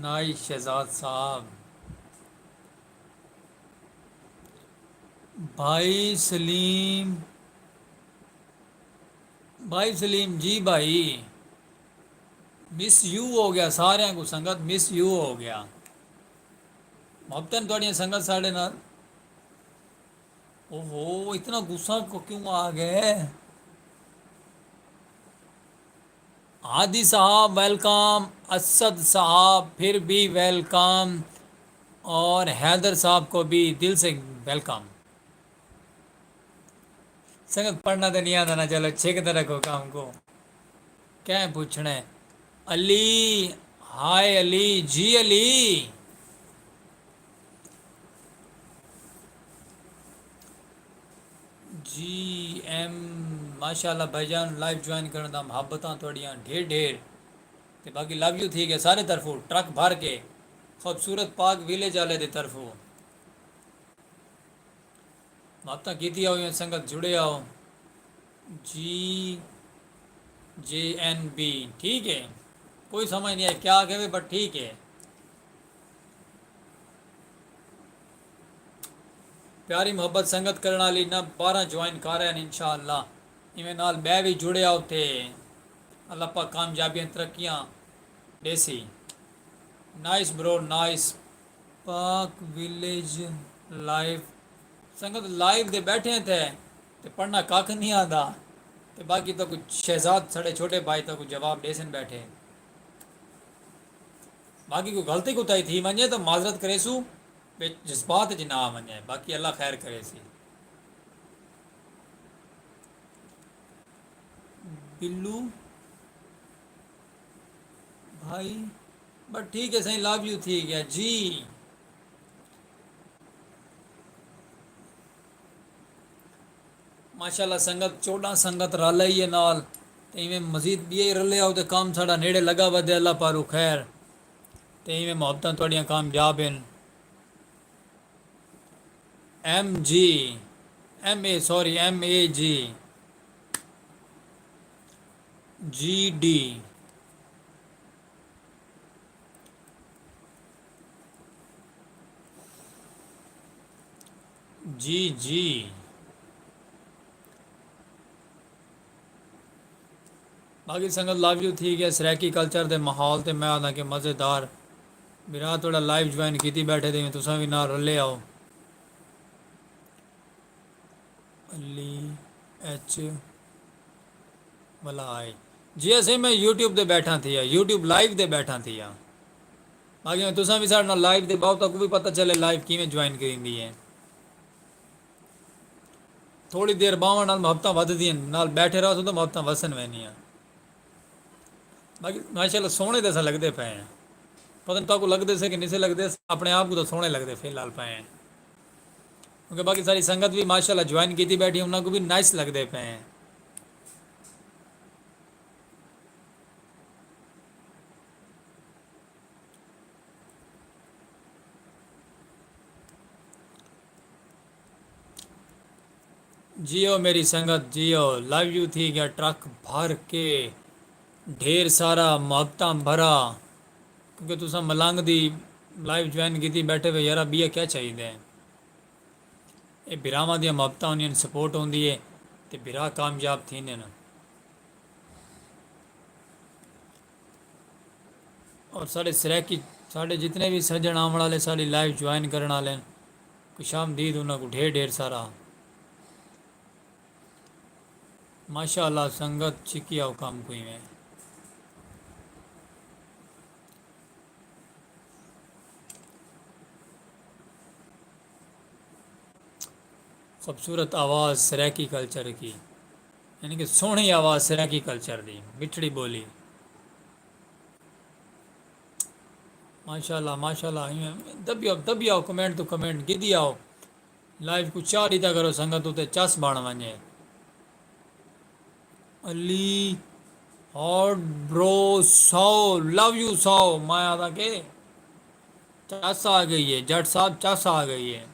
نائس شہزاد صاحب۔ بھائی سلیم، بھائی سلیم جی بھائی، مس یو ہو گیا ساریاں کو سنگت، مس یو ہو گیا۔ محبتاں تہاݙیاں سنگت ساݙے نال۔ اوہو، اتنا غصہ کو کیوں آ گئے؟ ہادی صاحب ویلکم، اسد صاحب پھر بھی ویلکم، اور حیدر صاحب کو بھی دل سے ویلکم۔ سنگت پڑھنا تے نہیں آندا نا، چلو چھک تے رکھو کام کو۔ کہیں پوچھنا ہے؟ علی، ہائے علی، جی علی۔ جی ایم، ماشاءاللہ بھائی جان، لائیو جوائن کرݨ دا، محبتاں تہاݙیاں ڈھیر ڈھیر۔ تے باقی لو یو تھی ڳئے سارے طرفوں، ٹرک بھر کے، خوبصورت پاک ویلیج والے دے طرفوں۔ محبتاں کیتی آؤ یا سنگت جڑے آؤ۔ جی جے این بی، ٹھیک ہے، کوئی سمجھ نہیں آئی کیا کہوے، بٹ ٹھیک ہے۔ پیاری محبت سنگت کرݨ والی نہ بارہ جوائن کر رہے ہیں انشاءاللہ۔ ایویں نال ٻئے وی جڑے آؤ تے اللہ پاک کامیابیاں ترقیاں ݙیسی۔ نائس برو، نائس۔ پاک ویلیج لائیو۔ سنگت لائیو دے بیٹھے ہیں تھے تے پڑھنا ککھ نہیں آندا۔ تے باقی تو کچھ شہزاد ساݙے چھوٹے بھائی تو کچھ جواب ݙیسن بیٹھے۔ باقی کوئی غلطی کوتاہی تھی ونڄے تو معذرت کریسوں، وچ جذبات وچ نہ آ ونڄے، باقی اللہ خیر کریسی۔ بلو بھائی، بس ٹھیک ہے سائیں، لو یو تھی ڳیا جی۔ ماشاءاللہ سنگت، چوݙاں سنگت رل آئی ہے نال، تے ایویں مزید ٻئے رلے آؤ تے کم ساݙا نیڑے لڳا ودے، اللہ پاروں خیر۔ تے ایویں محبتاں تہاݙیاں کامیاب ہن۔ ایم جی، ایم اے، سوری، ایم اے جی، جی ڈی۔ جی جی۔ باقی سنگت لو یو تھی ڳیا، سرائیکی کلچر دے ماحول تے میں آہداں کہ مزیدار۔ بھرا تہاݙا لائیو جوائن کیتی بیٹھے تے تساں وی نال رلے آؤ۔ علی ایچ ولا آئے۔ جی اسیں میں یوٹیوب تے بیٹھا تھی ہا، یوٹیوب لائیو تے بیٹھا تھی ہا۔ باقی میں تساں وی ساݙے نال لائیو تے ٻہو، تہاکوں وی پتہ چلے لائیو کیویں جوائن کریندی ہے۔ تھوڑی دیر ٻہوݨ نال محبتاں ودھدیاں ہن، نال بیٹھے رہسوں تاں محبتاں وسن ویندیاں۔ باقی ماشاءاللہ سوہݨے تے اساں لڳدے پئے ہیں۔ پتہ نہیں تہاکوں لڳدے سے کہ نہیں سے لڳدے، اپݨے آپ کوں تاں سوہݨے لڳدے فی الحال پئے ہیں۔ کیونکہ باقی ساری سنگت وی ماشاءاللہ جوائن کیتی بیٹھی، انہاں کوں وی نائس لڳدے پئے ہیں۔ جیو میری سنگت جیو، لو یو تھی گیا ٹرک بھر کے، ڈھیر سارا محبتاں بھرا، کیونکہ تساں ملنگ دی لائیو جوائن کیتی بیٹھے وے یارا، بیا کیا چاہیے؟ اے بھراواں دیاں محبتاں ہوندیاں، سپورٹ ہوندی ہے تے بھرا کامیاب تھیندے نے۔ اور ساڈے سرائیکی، ساڈے جتنے بھی سجن آون والے ساڈی لائیو جوائن کرن والے ہیں، خوش آمدید انہاں کو ڈھیر ڈھیر سارا۔ ماشاء اللہ سنگت چکی آؤ کام کوئی میں۔ خوبصورت آواز سرائیکی کلچر کی، یعنی کہ سوہݨی آواز سرائیکی کلچر دی، مٹھڑی ٻولی۔ ماشاءاللہ، ماشاءاللہ، ایویں دبی آؤ، دبی آؤ، کمنٹ توں کمنٹ گھدی آؤ۔ لائیو کوں چا ݙیتا کرو سنگت، اتے چس بݨ ونڄے۔ علی ہارڈ برو سو، لو یو سو، میں آہدا کہ چس آ ڳئی ہے، جٹ صاحب چس آ ڳئی ہے۔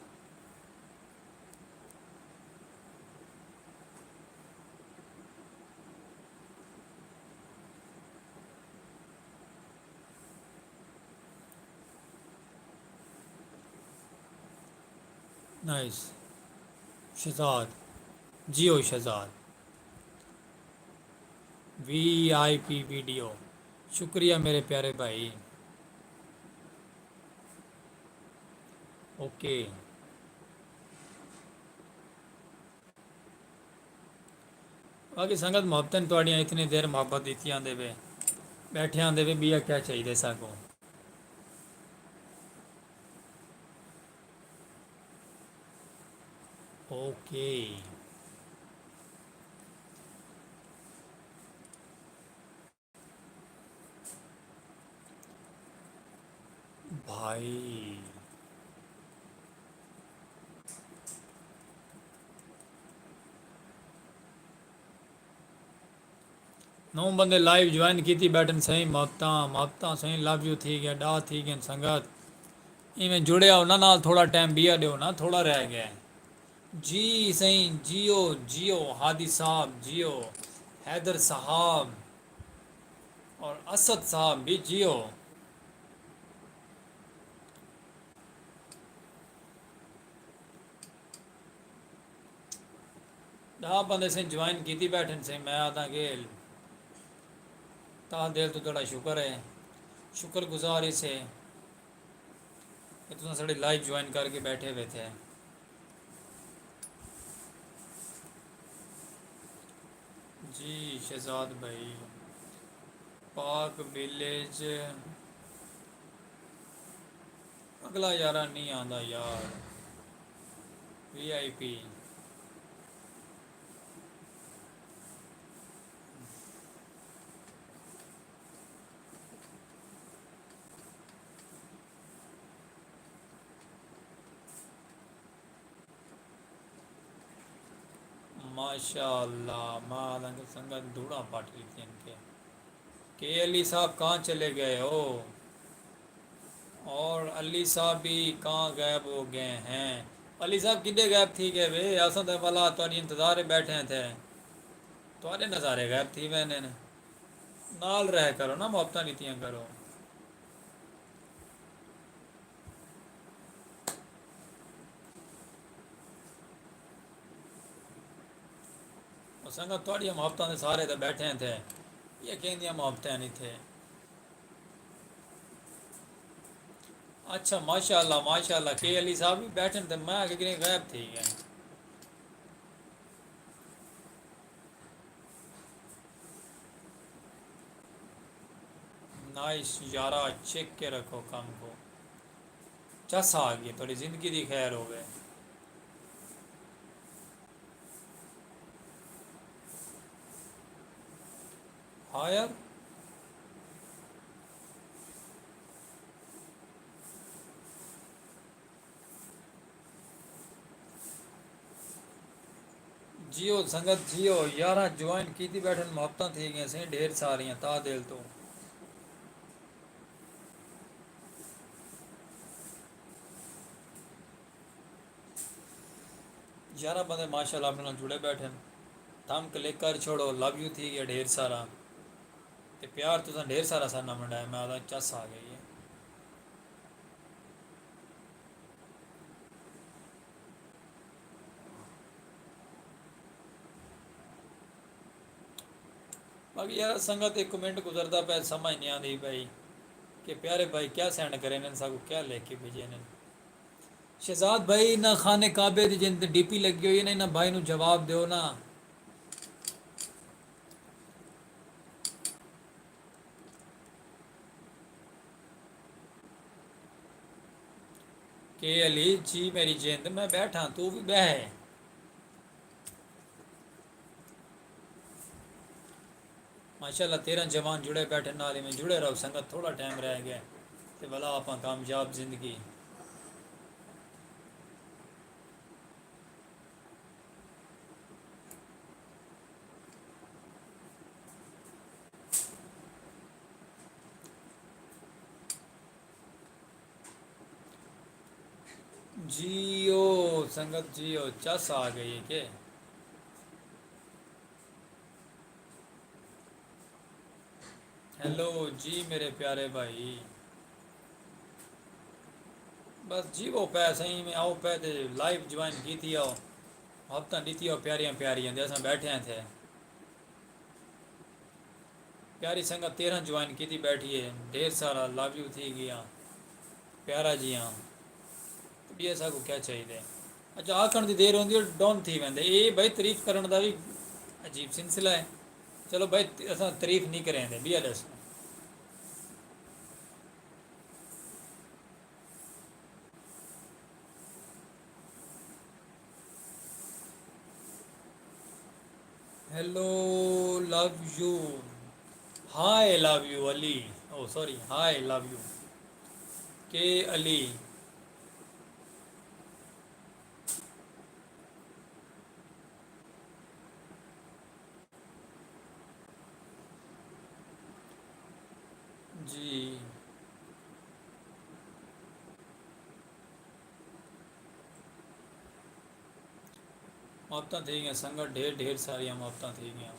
نائس۔ شہزاد، جیو شہزاد۔ وی آئی پی ویڈیو، شکریہ میرے پیارے بھائی۔ اوکے۔ باقی سنگت محبتاں تہاݙیاں اتنی دیر محبت ݙتی آندے پئے، ٻیٹھے آندے پئے، ٻیا کیا چاہیدے ساکوں؟ اوکے۔ بھائی۔ نو بندے لائیو جوائن کیتی ٻیٹھن سئیں، محبتاں، محبتاں سئیں، لو یو تھی ڳیا، ݙاہ تھی ڳئن سنگت۔ ایویں جڑیا انہاں نال، تھوڑا ٹائم ٻیا ݙیو نا، تھوڑا رہ ڳئے۔ جی سئیں، جیو، جیو، ہادی صاحب، جیو، حیدر صاحب اور اسد صاحب بھی جیو۔ ݙاہ بندے سئیں جوائن کیتی ٻیٹھن سئیں، میں آہداں کہ تہہ دل توں تہاݙا شکر ہے، شکر گزار ہیسے کہ تساں ساݙی لائیو جوائن کر کے ٻیٹھے ویتھے۔ جی شہزاد بھائی، پاک ویلیج۔ اڳلا یارا نی آندا یار، وی آئی پی۔ ماشاء اللہ، میں آہداں کہ سنگت دھوڑاں پٹ ݙتیاں کہ، کہ علی صاحب کہاں چلے گئے ہو؟ اور علی صاحب بھی کہاں غائب ہو گئے ہیں؟ علی صاحب کݙے غائب تھی ڳئے وے؟ اساں تاں ولا تہاݙی انتظار ٻیٹھے تھے، تہاݙے نظارے غائب تھی ویندے نے۔ نال رہ کرو نا، محبتاں ݙتیاں کرو۔ او سنگت، تہاݙیاں محبتاں دے سہارے تے ٻیٹھے ہیں تھے، یہ کہیں دیاں محبتیں نہیں تھے۔ اچھا، ماشاء اللہ، ماشاء اللہ، کے علی صاحب بھی ٻیٹھے ہیں تے میں آکھیا کہ غائب تھی ڳئے۔ نائس یارا، چیک کے رکھو کم کو۔ چس آ ڳئی، تہاݙی زندگی دی خیر ہووے۔ ہاں یار۔ جیو سنگت جیو، یاراں جوائن کیتی ٻیٹھن، محبتاں تھی ڳئین سئیں ڈھیر ساریاں، تہہ دل توں۔ یارہ بندے ماشاءاللہ اپنے نال جڑے بیٹھے ہیں۔ تھم کلک کر چھوڑو، لو یو تھی گیا ڈھیر سارا۔ تے پیار تساں ڈھیر سارا سارنا ونڈایا، میں آدھا چس آ گئی ہے۔ باقی یار سنگت ایک کمنٹ گزردا پیا، سمجھ نہیں آندی بھائی کہ پیارے بھائی کیا سینڈ کرے نے، ساکو کیا لکھ کے بھیجے نے۔ شہزاد بھائی، نہ خانہ کعبے دی جن ڈی پی لگی ہوئی ہے، نہ بھائی نو جواب دیو نا۔ کے علی جی میری جند، میں بیٹھاں، تو بھی بہ۔ ماشاءاللہ، تیرہ جوان جڑے بیٹھے، نال ایویں جڑے رہو سنگت، تھوڑا ٹائم رہ گیا تے ولا آپاں کامیاب زندگی۔ جیو سنگت جیو، چس آ گئی ہے کہ؟ ہیلو جی میرے پیارے بھائی۔ بس جی وہ پے سہی میں آؤ پے تے لائیو جوائن کی تھی آؤ۔ ہفتہ ڈیتی آؤ پیاریاں پیاریاں دے اساں بیٹھے ہیں تھے۔ پیاری سنگت تیرہ جوائن کیتی بیٹھی ہے، ڈھیر سارا لو یو تھی گیا، پیارا جی ہاں۔ تے ٻیا ساکوں کیا چاہیدے؟ اچھا، آکھݨ دی دیر ہوندی ہے، ڈن تھی ویندے۔ اے بھائی تعریف کرݨ دا وی عجیب سلسلہ ہے۔ چلو بھائی، اساں تعریف نہیں کریندے، ٻیا ݙسو۔ ہیلو، لو یو، ہائے لو یو علی، او سوری، ہائے لو یو کے علی۔ جی۔ محبتاں تھی گیاں سنگت، ڈھیر ڈھیر ساریاں محبتاں تھی گیاں۔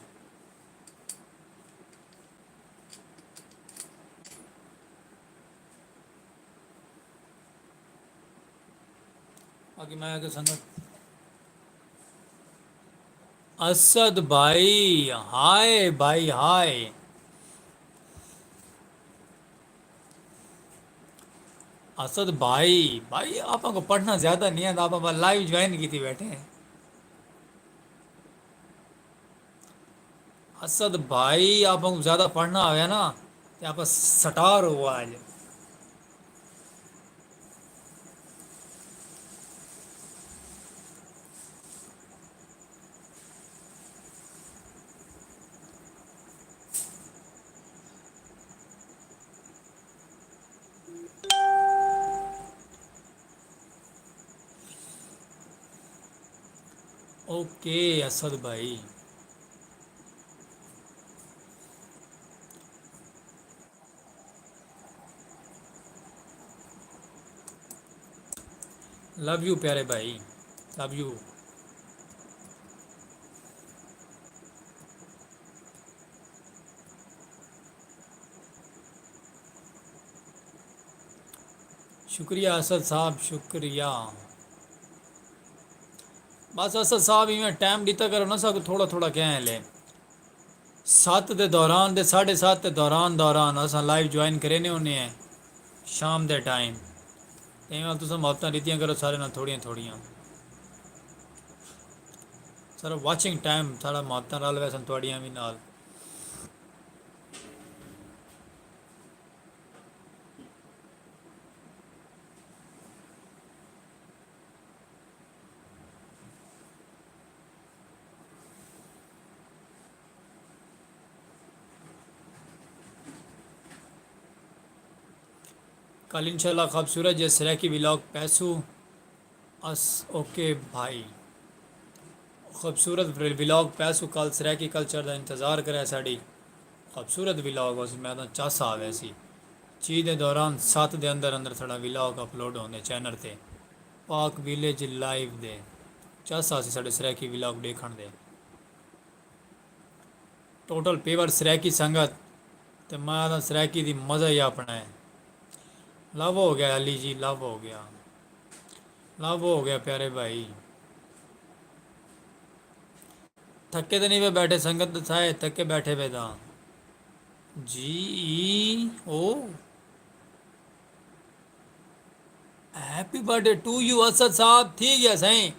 باقی میں کہ سنگت اسد بھائی، ہائے بھائی ہائے۔ اسد بھائی، بھائی آپاں کو پڑھنا زیادہ نہیں آتا، آپ لائیو جوائن کی تھی بیٹھے ہیں۔ اسد بھائی، آپ کو زیادہ پڑھنا ہویا نا، تے آپ سٹار ہوا آج۔ اوکے اسد بھائی۔ لو یو پیارے بھائی، لو یو۔ شکریہ اسد صاحب، شکریہ۔ بس اسد صاحب ایویں ٹائم ڈیتا کرو نا ساکو، تھوڑا تھوڑا کہیں لے۔ ست دے دوران تے ساڑھے ست دے دوران دوران اساں لائیو جوائن کرینے ہونے ہیں شام دے ٹائم۔ تے ایویں تساں محبتاں ڈیتیاں کرو سارے نال تھوڑیاں تھوڑیاں۔ سارا واچنگ ٹائم ساڑا محبتاں رل ویسن تہاڈیاں وی نال۔ کل انشاءاللہ خوبصورت جے سرائیکی ولاگ پیسو۔ اس اوکے بھائی۔ خوبصورت ولاگ پیسو کل سرائیکی کلچر دا انتظار کرے ساڈی۔ خوبصورت ولاگ اس میں تاں چس آ ویسی۔ چی دے دوران ست دے اندر اندر ساڈا ولاگ اپلوڈ ہوندے چینل تے۔ پاک ویلیج لائیو دے۔ چس آسی ساڈے سرائیکی ولاگ ڈیکھن دے۔ ٹوٹل پیور سرائیکی سنگت، تے میں آدھا سرائیکی دی مزہ ہی اپنا ہے۔ لو ہو گیا علی جی، لو ہو گیا، لو ہو گیا پیارے بھائی۔ تھکے تے نہیں پے بیٹھے سنگت، دسائے تھکے بیٹھے پے تاں۔ جی ای او۔ Happy birthday to you Asad صاحب، تھی گیا سائیں،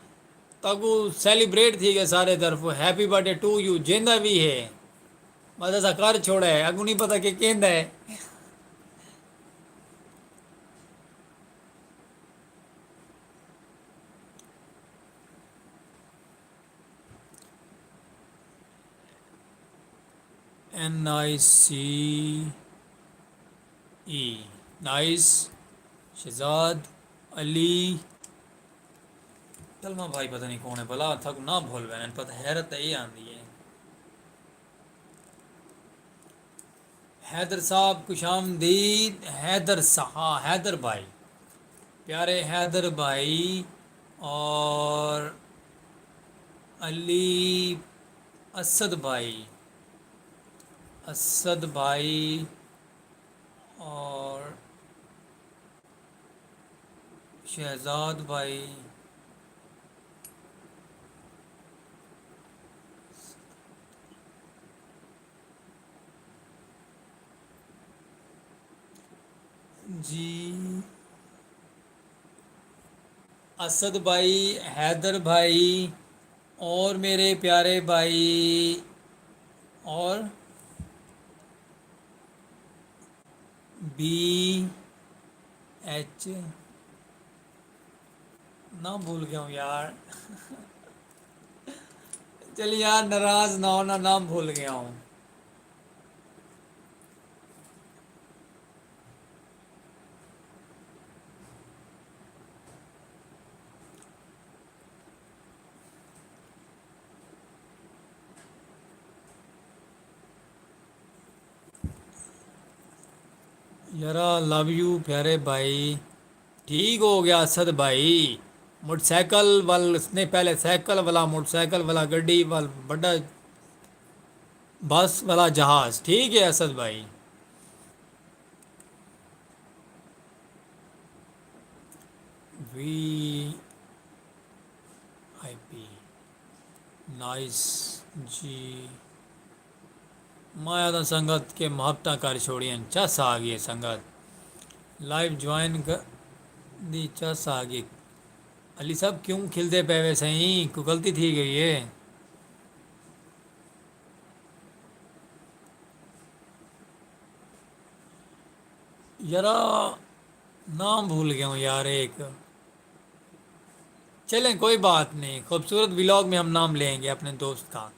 تاکو سیلیبریٹ تھی گیا سارے طرف۔ Happy birthday to you, جیندا بھی ہے، بس ایسا کر چھوڑا ہے، اگوں نہیں پتا کہ کیندا ہے۔ این آئی سی ای، نائس، شہزاد، علی، سلمہ بھائی پتہ نہیں کون ہے بھلا، تھک نہ بھول ویندن، پتہ حیرت تے اے آندی ہے۔ حیدر صاحب خوش آمدید، حیدر صاحب، حیدر بھائی، پیارے حیدر بھائی اور علی اسد بھائی، اسد بھائی اور شہزاد بھائی۔ جی اسد بھائی، حیدر بھائی اور میرے پیارے بھائی اور بی ایچ نہ بھول گیا ہوں یار۔ چل یار ناراض نہ ہونا، نہ بھول گیا ہوں۔ یارا لو یو پیارے بھائی۔ ٹھیک ہو گیا اسد بھائی۔ موٹر سائیکل وال نے پہلے سائیکل والا، موٹر سائیکل والا، گڈی وال، بڑا بس والا جہاز۔ ٹھیک ہے اسد بھائی۔ وی آئی پی۔ نائس جی۔ میں آدھا سنگت کے محبتاں کر چھوڑین، چس آ گئی ہے سنگت۔ لائیو جوائن دی چس آ گئی۔ علی صاحب کیوں کھلدے پے وے سائیں، کوئی غلطی تھی گئی ہے؟ یارا نام بھول گیا ہوں یار ایک۔ چلیں کوئی بات نہیں، خوبصورت ولاگ میں ہم نام لیں گے اپنے دوست کا۔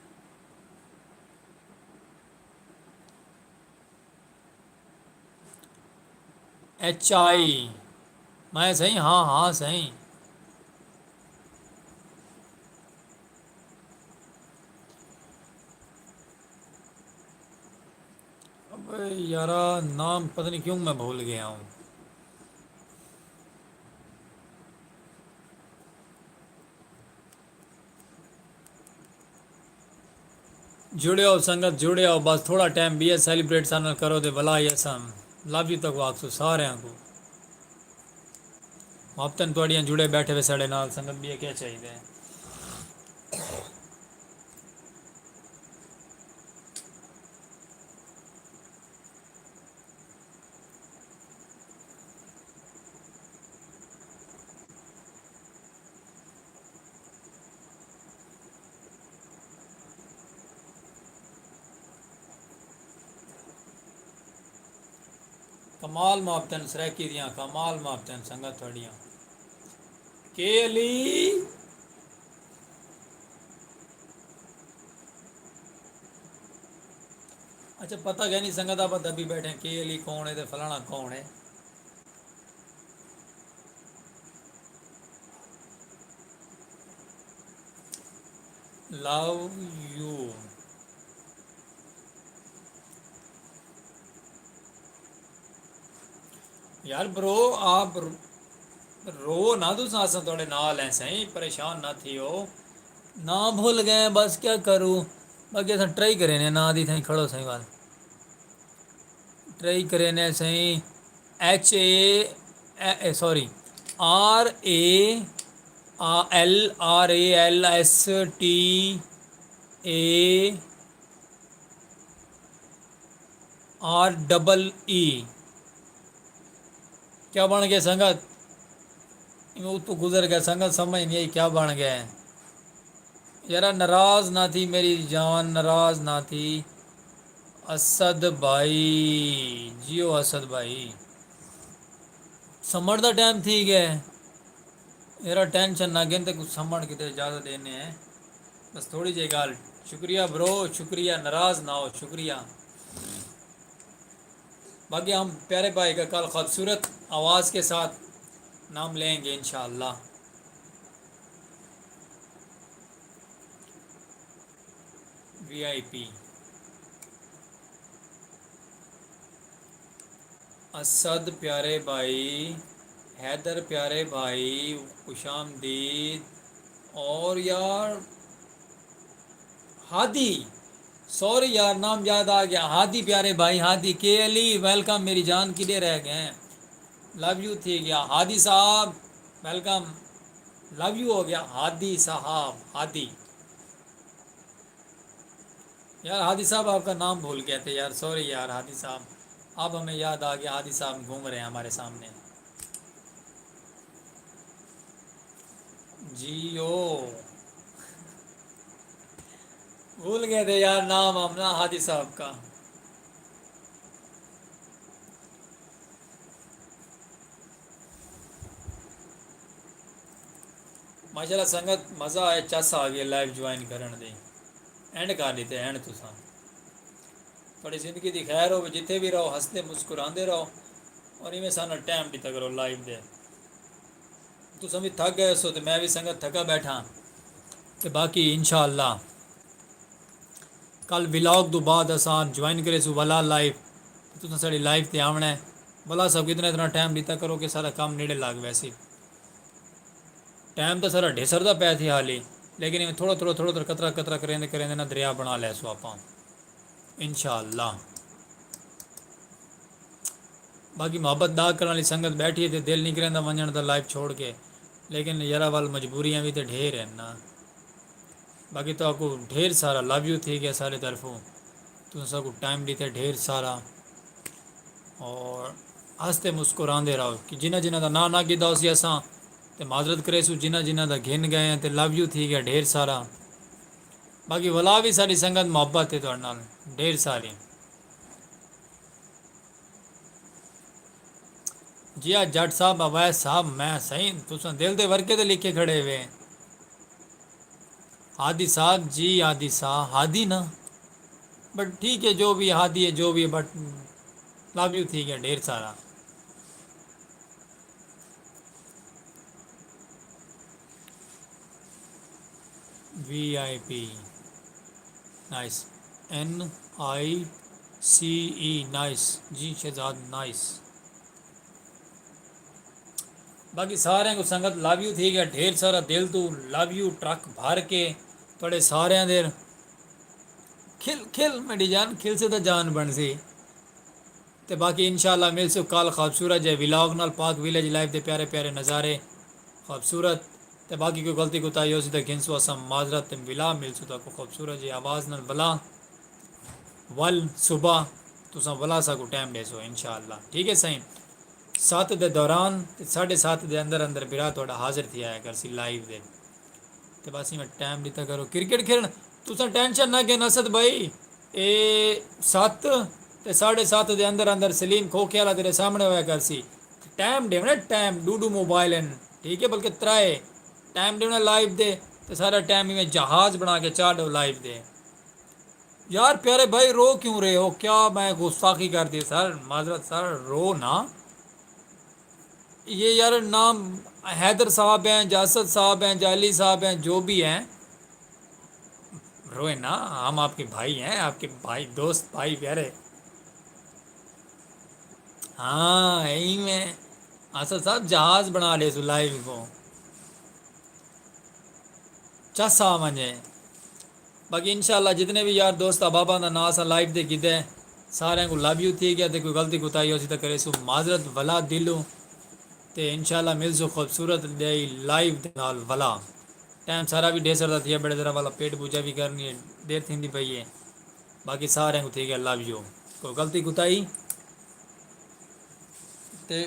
H I. میں سائیں، ہاں ہاں سائیں۔ ابے یارا نام پتہ نہیں کیوں میں بھول گیا ہوں۔ جڑیو سنگت، جڑیو، بس تھوڑا ٹائم ٻیا سیلیبریٹ ساݙے نال کرو تے ولا ہی اساں لو یو تک آکھسوں ساریاں کوں۔ وقتاً تہاݙیاں جڑے ٻیٹھے وے ساݙے نال، سنگت ٻیا کیا چاہیدا ہے؟ کمال محبتاں سرائیکی دیاں، کمال محبتاں سنگت تہاݙیاں۔ کے علی۔ اچھا، پتہ کائنی سنگت، آپاں دبی ٻیٹھے ہیں، کے علی کون ہے تے فلانا کون ہے۔ Love you. یار برو، آپ رو نہ، تساں، اساں تہاݙے نال ہیں سائیں، پریشان نہ تھیو۔ ناں بھل ڳئے، بس کیا کروں۔ باقی اساں ٹرائی کرینے، ناں دی تھیں کھڑو سائیں وال۔ ٹرائی کرینے سائیں۔ H A, a, a, sorry, R A, آ، L, R A L S T A R double E. کیا بݨ ڳئے سنگت؟ ایویں اتوں گزر ڳئے سنگت، سمجھ نہیں آئی کیا بݨ ڳئے۔ یارا ناراض نہ تھی میری جان، ناراض نہ تھی۔ اسد بھائی، جیو اسد بھائی۔ سمجھ دا ٹائم تھی ڳئے۔ یارا ٹینشن نہ گھن تے کچھ سمجھ کیتے اجازت ݙینے ہیں۔ بس تھوڑی جئی ڳالھ۔ شکریہ برو، شکریہ، ناراض نہ ہو، شکریہ۔ باقی ہم پیارے بھائی کا کل خوبصورت آواز کے ساتھ نام لیں گے انشاءاللہ۔ وی آئی پی۔ اسد پیارے بھائی، حیدر پیارے بھائی، خوش آمدید۔ اور یار، ہادی، سوری یار، نام یاد آ گیا۔ ہادی پیارے بھائی، ہادی کے علی، ویلکم میری جان، کݙے رہ ڳئے ہیں؟ لو یو تھی ڳیا ہادی صاحب، ویلکم۔ لو یو ہو گیا ہادی صاحب، ہادی۔ یار ہادی صاحب، آپ کا نام بھول گئے تھے یار، سوری یار ہادی صاحب، اب ہمیں یاد آ گیا، ہادی صاحب گھوم رہے ہیں ہمارے سامنے۔ جیو۔ بھول گئے تھے یار نام ہم نا ہادی صاحب کا۔ ماشاءاللہ سنگت، مزہ آیا، چس آ ڳئے لائیو جوائن کرݨ دی۔ اینڈ کر ݙتے اینڈ تساں۔ تہاݙی زندگی دی خیر ہووے، جتھے وی رہو ہسدے مسکراندے رہو، اور ایویں ساݙا ٹائم ݙتا کرو لائیو دے۔ تساں وی تھک ڳئے ہسو تے میں وی سنگت تھکا ٻیٹھاں۔ تے باقی انشاءاللہ کل ولاگ توں بعد اساں جوائن کریسوں ولا لائیو۔ تساں ساݙی لائیو تے آوݨا ہے۔ ولا صاحب اتنا اتنا ٹائم ݙتا کرو کہ سارا کم نیڑے لڳ ویسی۔ ٹائم تاں سارا ڈھیسر دا پیا تھی حالی، لیکن ایویں تھوڑا تھوڑا تھوڑا تھوڑا قطرہ قطرہ کریندے کریندے نا دریا بݨا لیسوں آپاں انشاءاللہ۔ باقی محبت دا کرݨ والی سنگت ٻیٹھی ہے تے دل نہیں کریندا ونڄݨ دا لائیو چھوڑ کے، لیکن یارا ول مجبوریاں وی تے ڈھیر ہن نا۔ باقی تہاکوں ڈھیر سارا لو یو تھی ڳیا ساݙے طرفوں۔ تساں ساکوں ٹائم ݙتے ڈھیر سارا۔ اور ہسدے مسکراندے رہو کہ جنہاں جنہاں دا ناں نہ گھدا ہوسی اساں تے معذرت کریسوں، جنہاں جنہاں دا گھن ڳئے ہیں تے لو یو تھی ڳیا ڈھیر سارا۔ باقی ولا وی ساݙی سنگت محبت ہے تہاݙے نال ڈھیر ساری۔ جی آ جٹ صاحب، اویس صاحب، میں سئیں، تساں دل دے ورقے تے لکھے کھڑے وے۔ ہادی صاحب، جی ہادی صاحب، ہادی نا، بٹ ٹھیک ہے، جو بھی ہادی ہے، جو بھی ہے، بٹ لو یو تھی ڳیا ڈھیر سارا۔ وی آئی پی، نائس۔ این آئی سی ای، نائس۔ جی شہزاد، نائس۔ باقی سارے کو سنگت لو یو تھی ڳیا ڈھیر سارا، دل تو لو یو ٹرک بھر کے تہاݙے سارے دے۔ کھل کھل میری جان، کھل سے تو جان بن سی۔ تے باقی انشاءاللہ ملسوں کل خوبصورت جے ولاگ نال، پاک ویلیج لائف دے پیارے پیارے نظارے، خوبصورت۔ تے باقی کوئی غلطی کوتاہی ہوسی تے گھنسوں اساں معذرت، تے ولا ملسوں تہاکوں خوبصورت جی آواز نال ولا۔ ول صبح تساں ولا ساکوں ٹائم ݙیسو انشاءاللہ، ٹھیک ہے سائیں؟ ست دے دوران تے ساڑھے ست دے اندر اندر بھرا تہاݙا حاضر تھی آیا کرسی لائیو دے۔ تے بس ایویں ٹائم ݙتا کرو کرکٹ کھیݙݨ۔ تساں ٹینشن نہ گھن اسد بھائی، اے ست تے ساڑھے ست دے اندر اندر سلیم کھوکھے والا تیرے سامݨے ہویا کرسی۔ ٹائم ݙیوݨا، ٹائم، ݙو ݙو موبائل ہن، ٹھیک ہے، بلکہ ترائے۔ ٹائم ݙیوݨا لائیو دے، تے سارا ٹائم ایویں جہاز بݨا کے چا ݙو لائیو دے۔ یار پیارے بھائی، رو کیوں رہے ہو؟ کیا میں گستاخی کر دی سر؟ معذرت سر، رو نا۔ یہ یار نام حیدر صاحب ہیں، جاسد صاحب ہیں، جالی صاحب ہیں، جو بھی ہیں، روئے نا، ہم آپ کے بھائی ہیں، آپ کے بھائی، دوست، بھائی پیارے۔ ہاں، یہی میں اسد صاحب جہاز بݨا لے سو لائیو کو۔ چس آ ونجے۔ باقی انشاءاللہ جتنے بھی یار دوست احباباں دا ناں اساں لائیو دے گھدے، ساریاں کوں لو یو تھی گیا، تے کوئی غلطی کوتاہی ہوسی تاں کریسوں معذرت ولا دلوں۔ تے انشاءاللہ ملسوں خوبصورت ڈیہی لائیو دے نال ولا۔ ٹائم سارا بھی ڈھیر سارا تھیا، بڑے ذرا والا پیٹ پوجا بھی کرنی ہے، دیر تھیندی پئی ہے۔ باقی ساریاں کوں تھی گیا لو یو، کوئی غلطی کوتاہی تے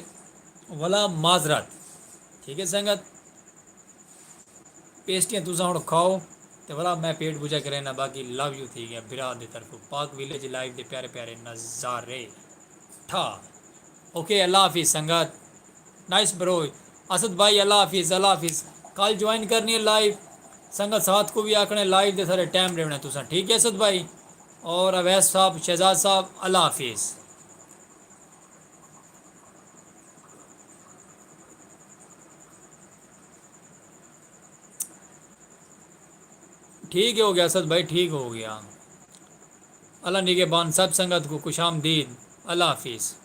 ولا معذرت۔ ٹھیک ہے سنگت، پیسٹریاں تساں ہݨ کھاؤ تے ولا میں پیٹ پوجا کرینا، باقی لو یو تھی گیا بھرا دے طرفوں۔ پاک ویلیج لائیو دے پیارے پیارے نظارے۔ ٹھا۔ اوکے، اللہ حافظ سنگت۔ نائس برو۔ اسد بھائی اللہ حافظ، اللہ حافظ۔ کل جوائن کرنی ہے لائیو۔ سنگت ساتھ کوں بھی آکھݨے لائیو دے سارے ٹائم ݙیوݨے تساں، ٹھیک ہے اسد بھائی؟ اور اویس صاحب، شہزاد صاحب، اللہ حافظ۔ ٹھیک ہو گیا اسد بھائی، ٹھیک ہو گیا۔ اللہ نگہبان، سب سنگت کوں خوش آمدید۔ اللہ حافظ۔